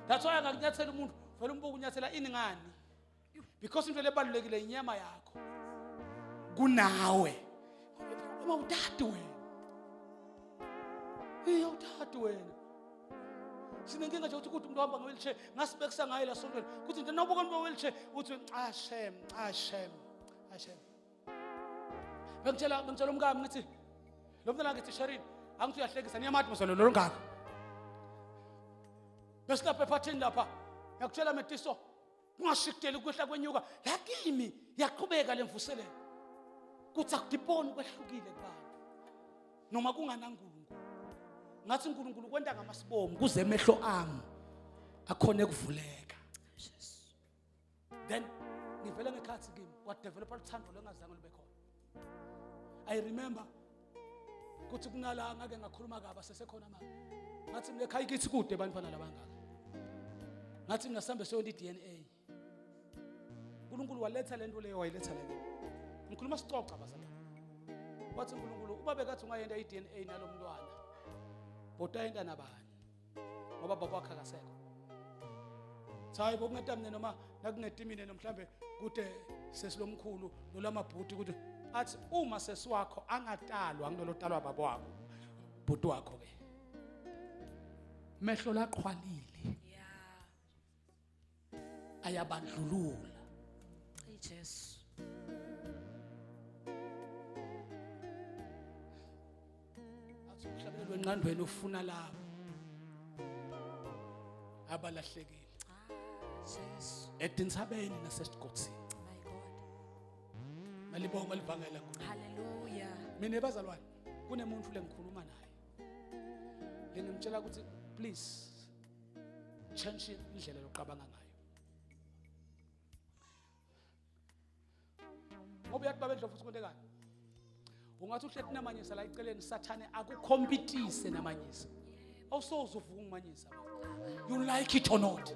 [SPEAKER 1] that's why angakunyathela umuntu vele umbuka unyathela ini ngani because into lebalulekile inyama yakho kunawe uma utati wena iya utati wena sinenkinga nje ukuthi kuthi umuntu ohamba nge-wheelchair ngasibekisa ngaye la sontweni kuthi nje nawubuka umuntu we-wheelchair uthi ah shem ah shem ah shem bengitshela bengitshela umkami ngithi lo mntana ngithi Sherin angithi uyahlekisa niyamati msolo lo ngaka besilapha ephathini lapha ngiyakutshela metiso kungashikuteli kwehla kwenyuka lakimi yaqhubeka lemvuselelo kuthi akudiboni kwehlukile kubantu noma kunganankulunkulu ngathi uNkulunkulu kwenta ngamasibomu kuze emehlo ami akhona ekuvuleka then ngivele ngekhathi kimi kwadevelopa luthando lwengazange lube khona i remember kuthi kunala ngake ngakhuluma kabi asesekhona manje ngathi mina ekhaya kithi kude bantwana labangaka ngathi mina sihambe siyonta i-DNA uNkulunkulu waletha lento leyo wayiletha le ngikhuluma sicoca bazalwane wathi uNkulunkulu uba bekathi ungayenta i-DNA nalomntwana botayenta nabani ngoba baba wakhe akasekho hayi bokuneta mina noma nakuneti mina nomhlambe kude sesilomkhulu nolamabhuti ukuthi athi uma sesiwakho angatalwa ngilolotalwa baba wakho bhuti wakho ke mehlo laqhwalile ayabandlulula
[SPEAKER 2] Hey Jesu.
[SPEAKER 1] Athi umhlabelelo wenqandweni ufuna labo abalahlekile.
[SPEAKER 2] Ah, Jesu.
[SPEAKER 1] Etintsabeni nasesigodzini.
[SPEAKER 2] My God.
[SPEAKER 1] Malibonga livangela nkulunkulu.
[SPEAKER 2] Hallelujah.
[SPEAKER 1] Mina bazalwane kunemuntu lengikhuluma naye. Lengimtshela ukuthi please change indlela yokuqabanga ngayo ngoba uyathi baba endlovu uthi ungathi uhleti namanyisa la eceleni sathane akukhompitise namanyisa awusoze uvuka ungimanyisa you like it or not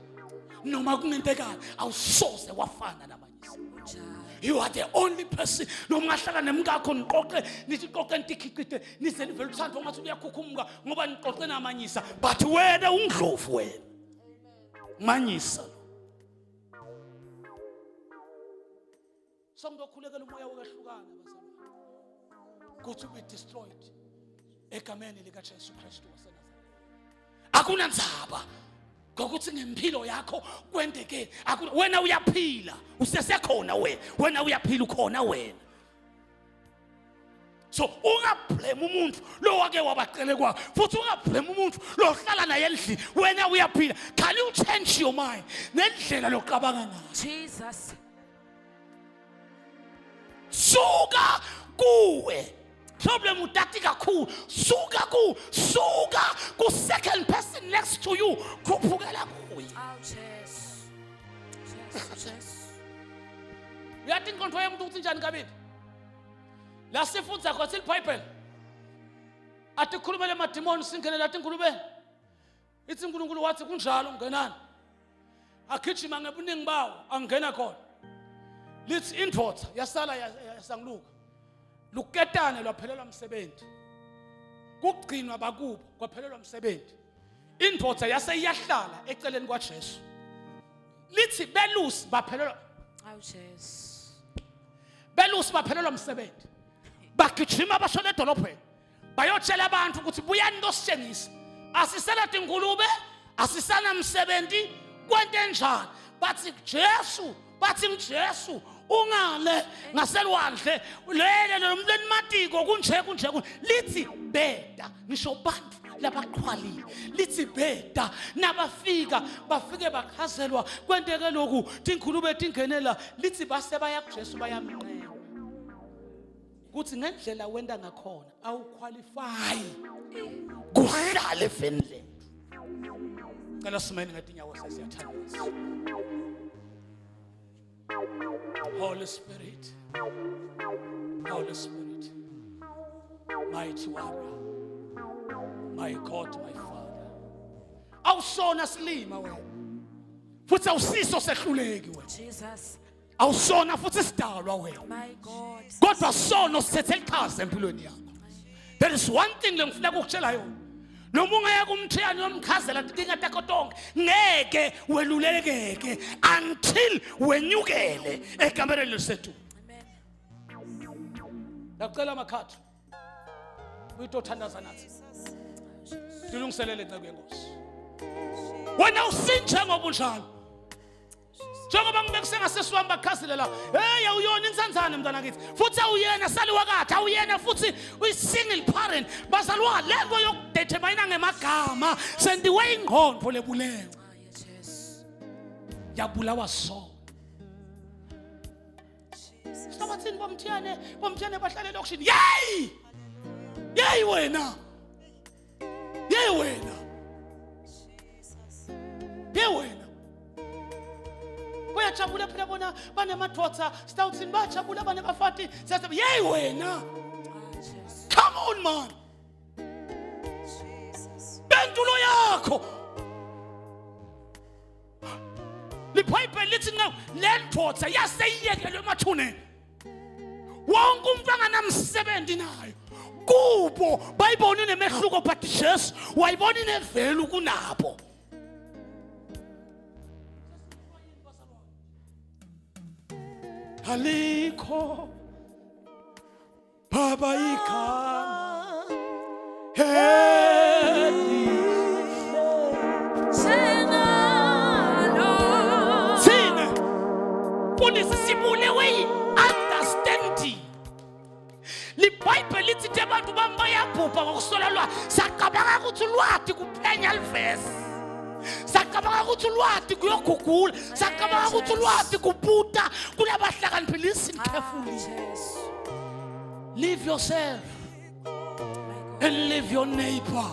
[SPEAKER 1] noma kungentekani awusoze wafana namanyisa you are the only person noma ungahlala nemkakho niqoqe nithi qoqe nitikhiqide nize nivele uthando ngathi uyakhukhumuka ngoba niqoqe namanyisa but wena ungidlovu wena manyisa lo so ngizokhulekela umoya wokwehlukana bazalwane ukuthi ube destroyed egameni likaJesu Kristu waseNazaretha akunandzaba ngokuthi ngempilo yakho kwendeke wena uyaphila usesekhona wena wena uyaphila ukhona wena so ungablame umuntu lo wake wabacele kwakho futhi ungablame umuntu lo hlala naye endlini wena uyaphila can you change your mind nendlela lokucabanga ngayo
[SPEAKER 2] Jesus
[SPEAKER 1] suka kuwe problem utati kakhulu suka ku suka ku second person you khuphukela kuye.
[SPEAKER 2] Awu Jesu. Jesu Jesu.
[SPEAKER 1] Uyathi inqondo yomuntu ukuthi njani kabili? La sifundza khona silibhayibheli. Atikhulumele emadimoni singenele atinkhulubeni. Ithi uNkulunkulu wathi kunjalo ngenani. Agijima ngebuningi bawo angena khona. Lithi indoda yasala yasanguluka. Luketane lwaphelelwa umsebenzi. Kugcinwa bakubo kwaphelelwa umsebenzi. Indoda yase iyahlala eceleni kwaJesu. Lithi belusi baphelelwa
[SPEAKER 2] Awu Jesu.
[SPEAKER 1] Belusi baphelelwa umsebenzi. Bagijima bashona edolobheni. Bayotshela abantu ukuthi buyani lositshengisa. Asisela tingulube, asisana msebenzi, kwente enjani? Bathi Jesu, bathi ngiJesu ungale ngaselwandle lele lomlweni matiko kunje kunje lithi beda ngisho bantu labaqhwalile lithi beda nabafika bafike bachazelwa kwenteke lokhu tinkhulube tingenela lithi base baya kuJesu bayamnqena kuthi ngendlela wenta ngakhona awuqualify kuhlala eveni lethu cela simeni ngetinyawo sesiyathandaza Holy Spirit Holy Spirit mighty warrior my God my Father awusona silima wena futhi awusiso sehluleki wena
[SPEAKER 2] Jesus
[SPEAKER 1] awusona futhi isidalwa wena
[SPEAKER 2] My God.
[SPEAKER 1] kodwa sono sithethe liqhaza empilweni yakho there is one thing lengifuna ukukutshela yona noma ungaya kumthiyane uyomchazela tinkinga takho tonke ngeke welulekeke until wenyukele ekamereni lisetulu
[SPEAKER 2] Amen.
[SPEAKER 1] ngiyacela amakhathi uyitothandaza nathi tilungiselele nceku yenkosi wena usinjengoba unjalo njengoba ngibekuse ngasesi wami bachazile la hey awuyona insanzane mntwana kithi futhi awuyena saliwakathe awuyena futhi uyi-single parent bazalwa le nto yokudetermina ngemagama sendiwe ingqondo lebulewe yabulawa sona sibathini bomthiyane bomthiyane bahlale elokishini yeyi yeyi wena Ye wena. Ye wena. Bayajabula phela bona banemadoda sitawuthini bajabula banebafati siyasaba ye wena. Come on man. Bentulo yakho. LiBhayibheli lithi nqo le ndoda yaseyiyekelwe emathuneni. Wonke umuntu anganamsebenzi nayo. Kubo bayibona inemehluko but Jesu wayibona inevelu kunabo. Alikho Baba igama
[SPEAKER 2] Njengalo.
[SPEAKER 1] Thina mfundisi sibulewe yi-understanding. LiBhayibheli lithi abantu bami bayabhubha ngokuswela lwazi. Sacabanga ukuthi ulwati kuphenya livesi. Sacabanga ukuthi ulwati kuyogugula. Sacabanga ukuthi ulwati kubuta kulabahlakaniphile. Listen carefully.
[SPEAKER 2] Jesu.
[SPEAKER 1] Leave yourself and leave your neighbor.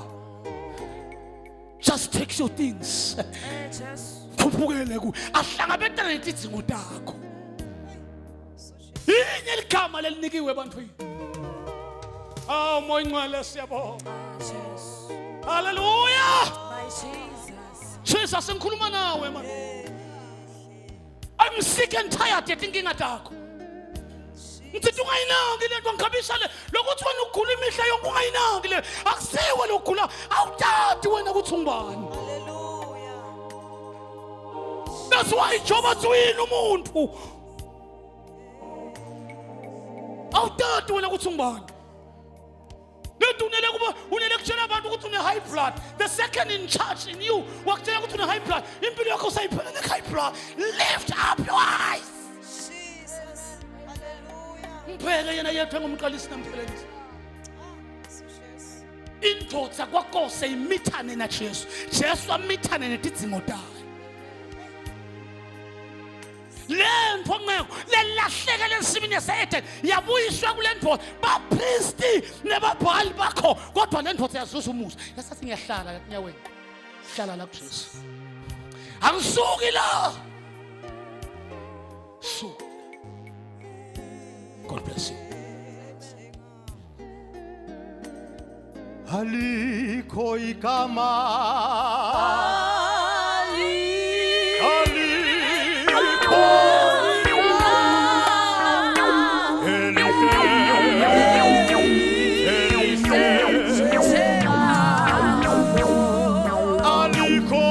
[SPEAKER 1] Just take your things.
[SPEAKER 2] Eh, Jesu.
[SPEAKER 1] Khuphukele ku ahlangabetane netidzingo takho. Yinye ligama lelinikiwe ebantwini. Awu moya ingcwele siyabonga.
[SPEAKER 2] Ah, Jesu.
[SPEAKER 1] Hallelujah.
[SPEAKER 2] My Jesus.
[SPEAKER 1] Jesus ngikhuluma nawe man. I'm sick and tired yetinkinga takho. Ngithi ungayinaki lento ngikhabisa le lokuthi wena ugula imihla yonke ungayinaki le akusiwe lokugula awutati wena ukuthi ungubani.
[SPEAKER 3] Hallelujah.
[SPEAKER 1] That's why Job athi uyini umuntu. Awutati wena ukuthi ungubani. Lento unele kuba unele kutshela abantu ukuthi une high blood. The second in charge in you wakutshela ukuthi une high blood. Impilo yakho usayiphela ne high blood. Lift up your eyes.
[SPEAKER 3] Jesus. Hallelujah.
[SPEAKER 1] Ngibheke yena yedwa engumqalisi namphelelisi.
[SPEAKER 3] Ah, Jesu.
[SPEAKER 1] Indoda kwakose imithane na Jesu. Jesu amithane netidzingo tayo. Le nto nceko lelahleke lensimini yase-Eden yabuyiswa kule ndoda bapristi nebabhali bakho kodwa le ndoda yazuza umusa yasathi ngiyahlala enyaweni. Hlala la kuJesu. Angisuki la. Suka. God bless you.
[SPEAKER 4] Alikho igama Alikho Elihle Elihle Alikho Alikho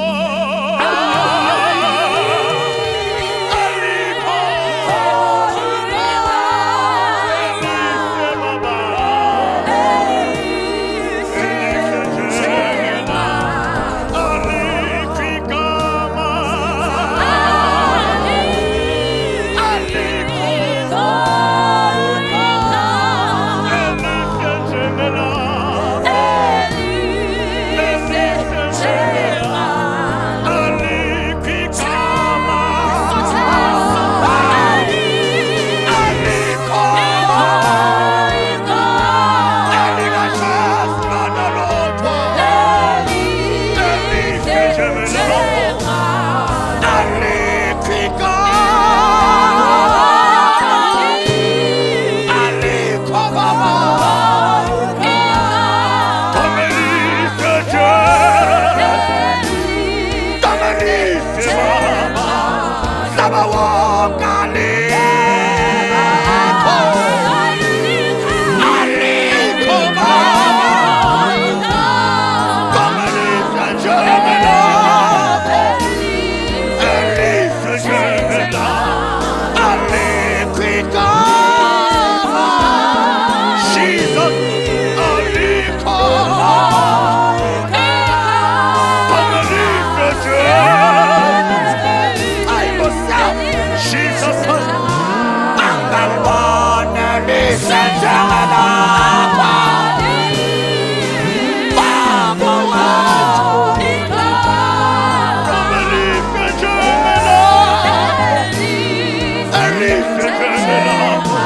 [SPEAKER 4] Elihle baba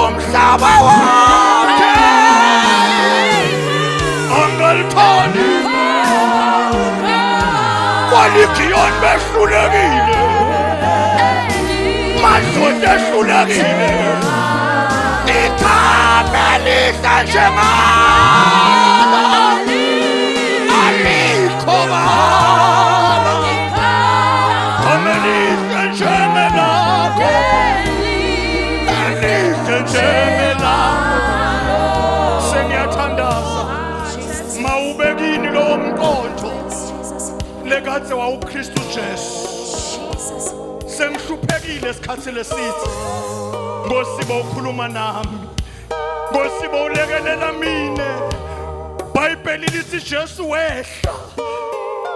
[SPEAKER 4] Umhlaba wonke angalitholi kwaligiyoni behlulekile madoda ehlulekile igama elihle njengalo alikho baba igama elihle njengelakho elihle njengelakho sengiyathandaza mawubekini lowo mqondo lekatse wawuKristu Jesu sengihluphekile esikhathi lesithe ngosiba ukhuluma nami ngosiba ulekelela mina Bhayibheli lithi Jesu wehla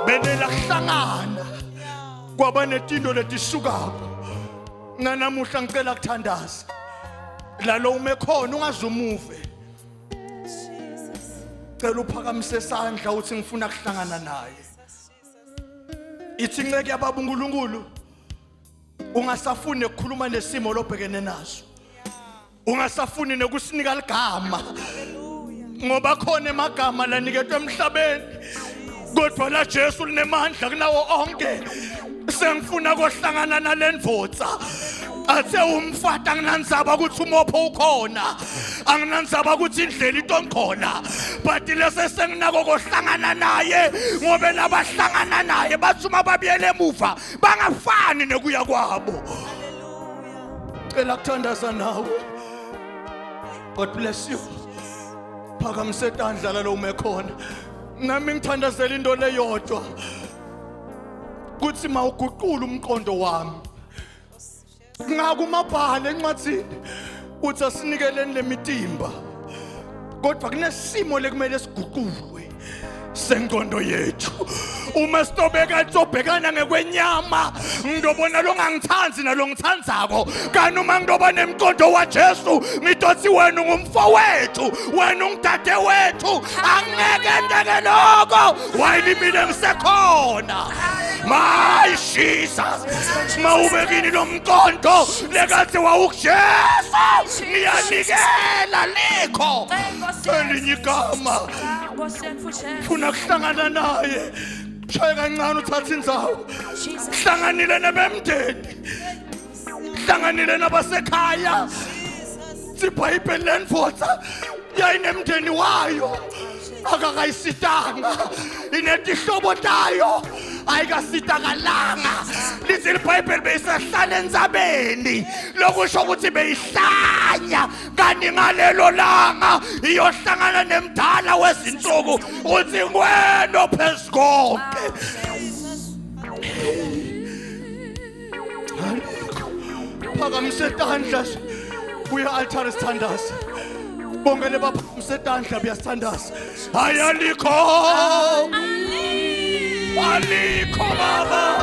[SPEAKER 4] benela kuhlangana kwaba netinto letisukako nanamuhla ngicela kuthandaza lalo ume khona ungazumuve cela uphakamise isandla uthi ngifuna kuhlangana naye ithi inceke yababa uNkulunkulu ungasafuni ukukhuluma nesimo lobhekene naso ungasafuni nokusinika ligama ngoba khona emagama laniketwe emhlabeni kodwa la Jesu linemandla kunawo onke sengifuna kohlangana nalendvodza athe umfati anginandzaba ukuthi umopho ukhona anginandzaba ukuthi indlela itonkhona but lese senginako kohlangana naye ngobe labahlangana naye bathi uma babuyele emuva bangafani nekuya kwabo cela kuthandaza nawe god bless you phakamise tandla lalo ume khona nami ngithandazela into leyodwa kuthi mawuguqula umqondo wami ngako umabhala encwadini uthi asinikeleni lemitimba kodwa kunesimo lekumele siguqulwe sengqondo yethu uma sitobeka sobhekana ngekwenyama ngidobona longangithandi nalongithandzako kanti uma ngidoba nemqondo waJesu ngidothi wena ungumfowethu wena ungidade wethu angeke ndeke lokho wayini mina ngisekhona. My Jesus, mawubekini lo mqondo lekathi wawukuJesu, ngiyanikela likho elinye igama funa kuhlangana naye. Shaye kancane uthathe indzawo. Hlanganile nebemndeni, hlanganile nabasekhaya. Ibhayibheli lendvodza yayinemndeni wayo akakayisitanga, inetihlobo tayo ayikasitakalanga. Lithi libhayibheli beyisahlala entsabeni, lokusho ukuthi beyihlanya. Kanti ngalelo langa iyohlangana nemdala wezinsuku, uthi ngwena phezu konke. Phakamise tandla kuya altare, sithandaza bonke lebaphakamise tandla, buyasithandaza. Hayi, alikho, alikho baba.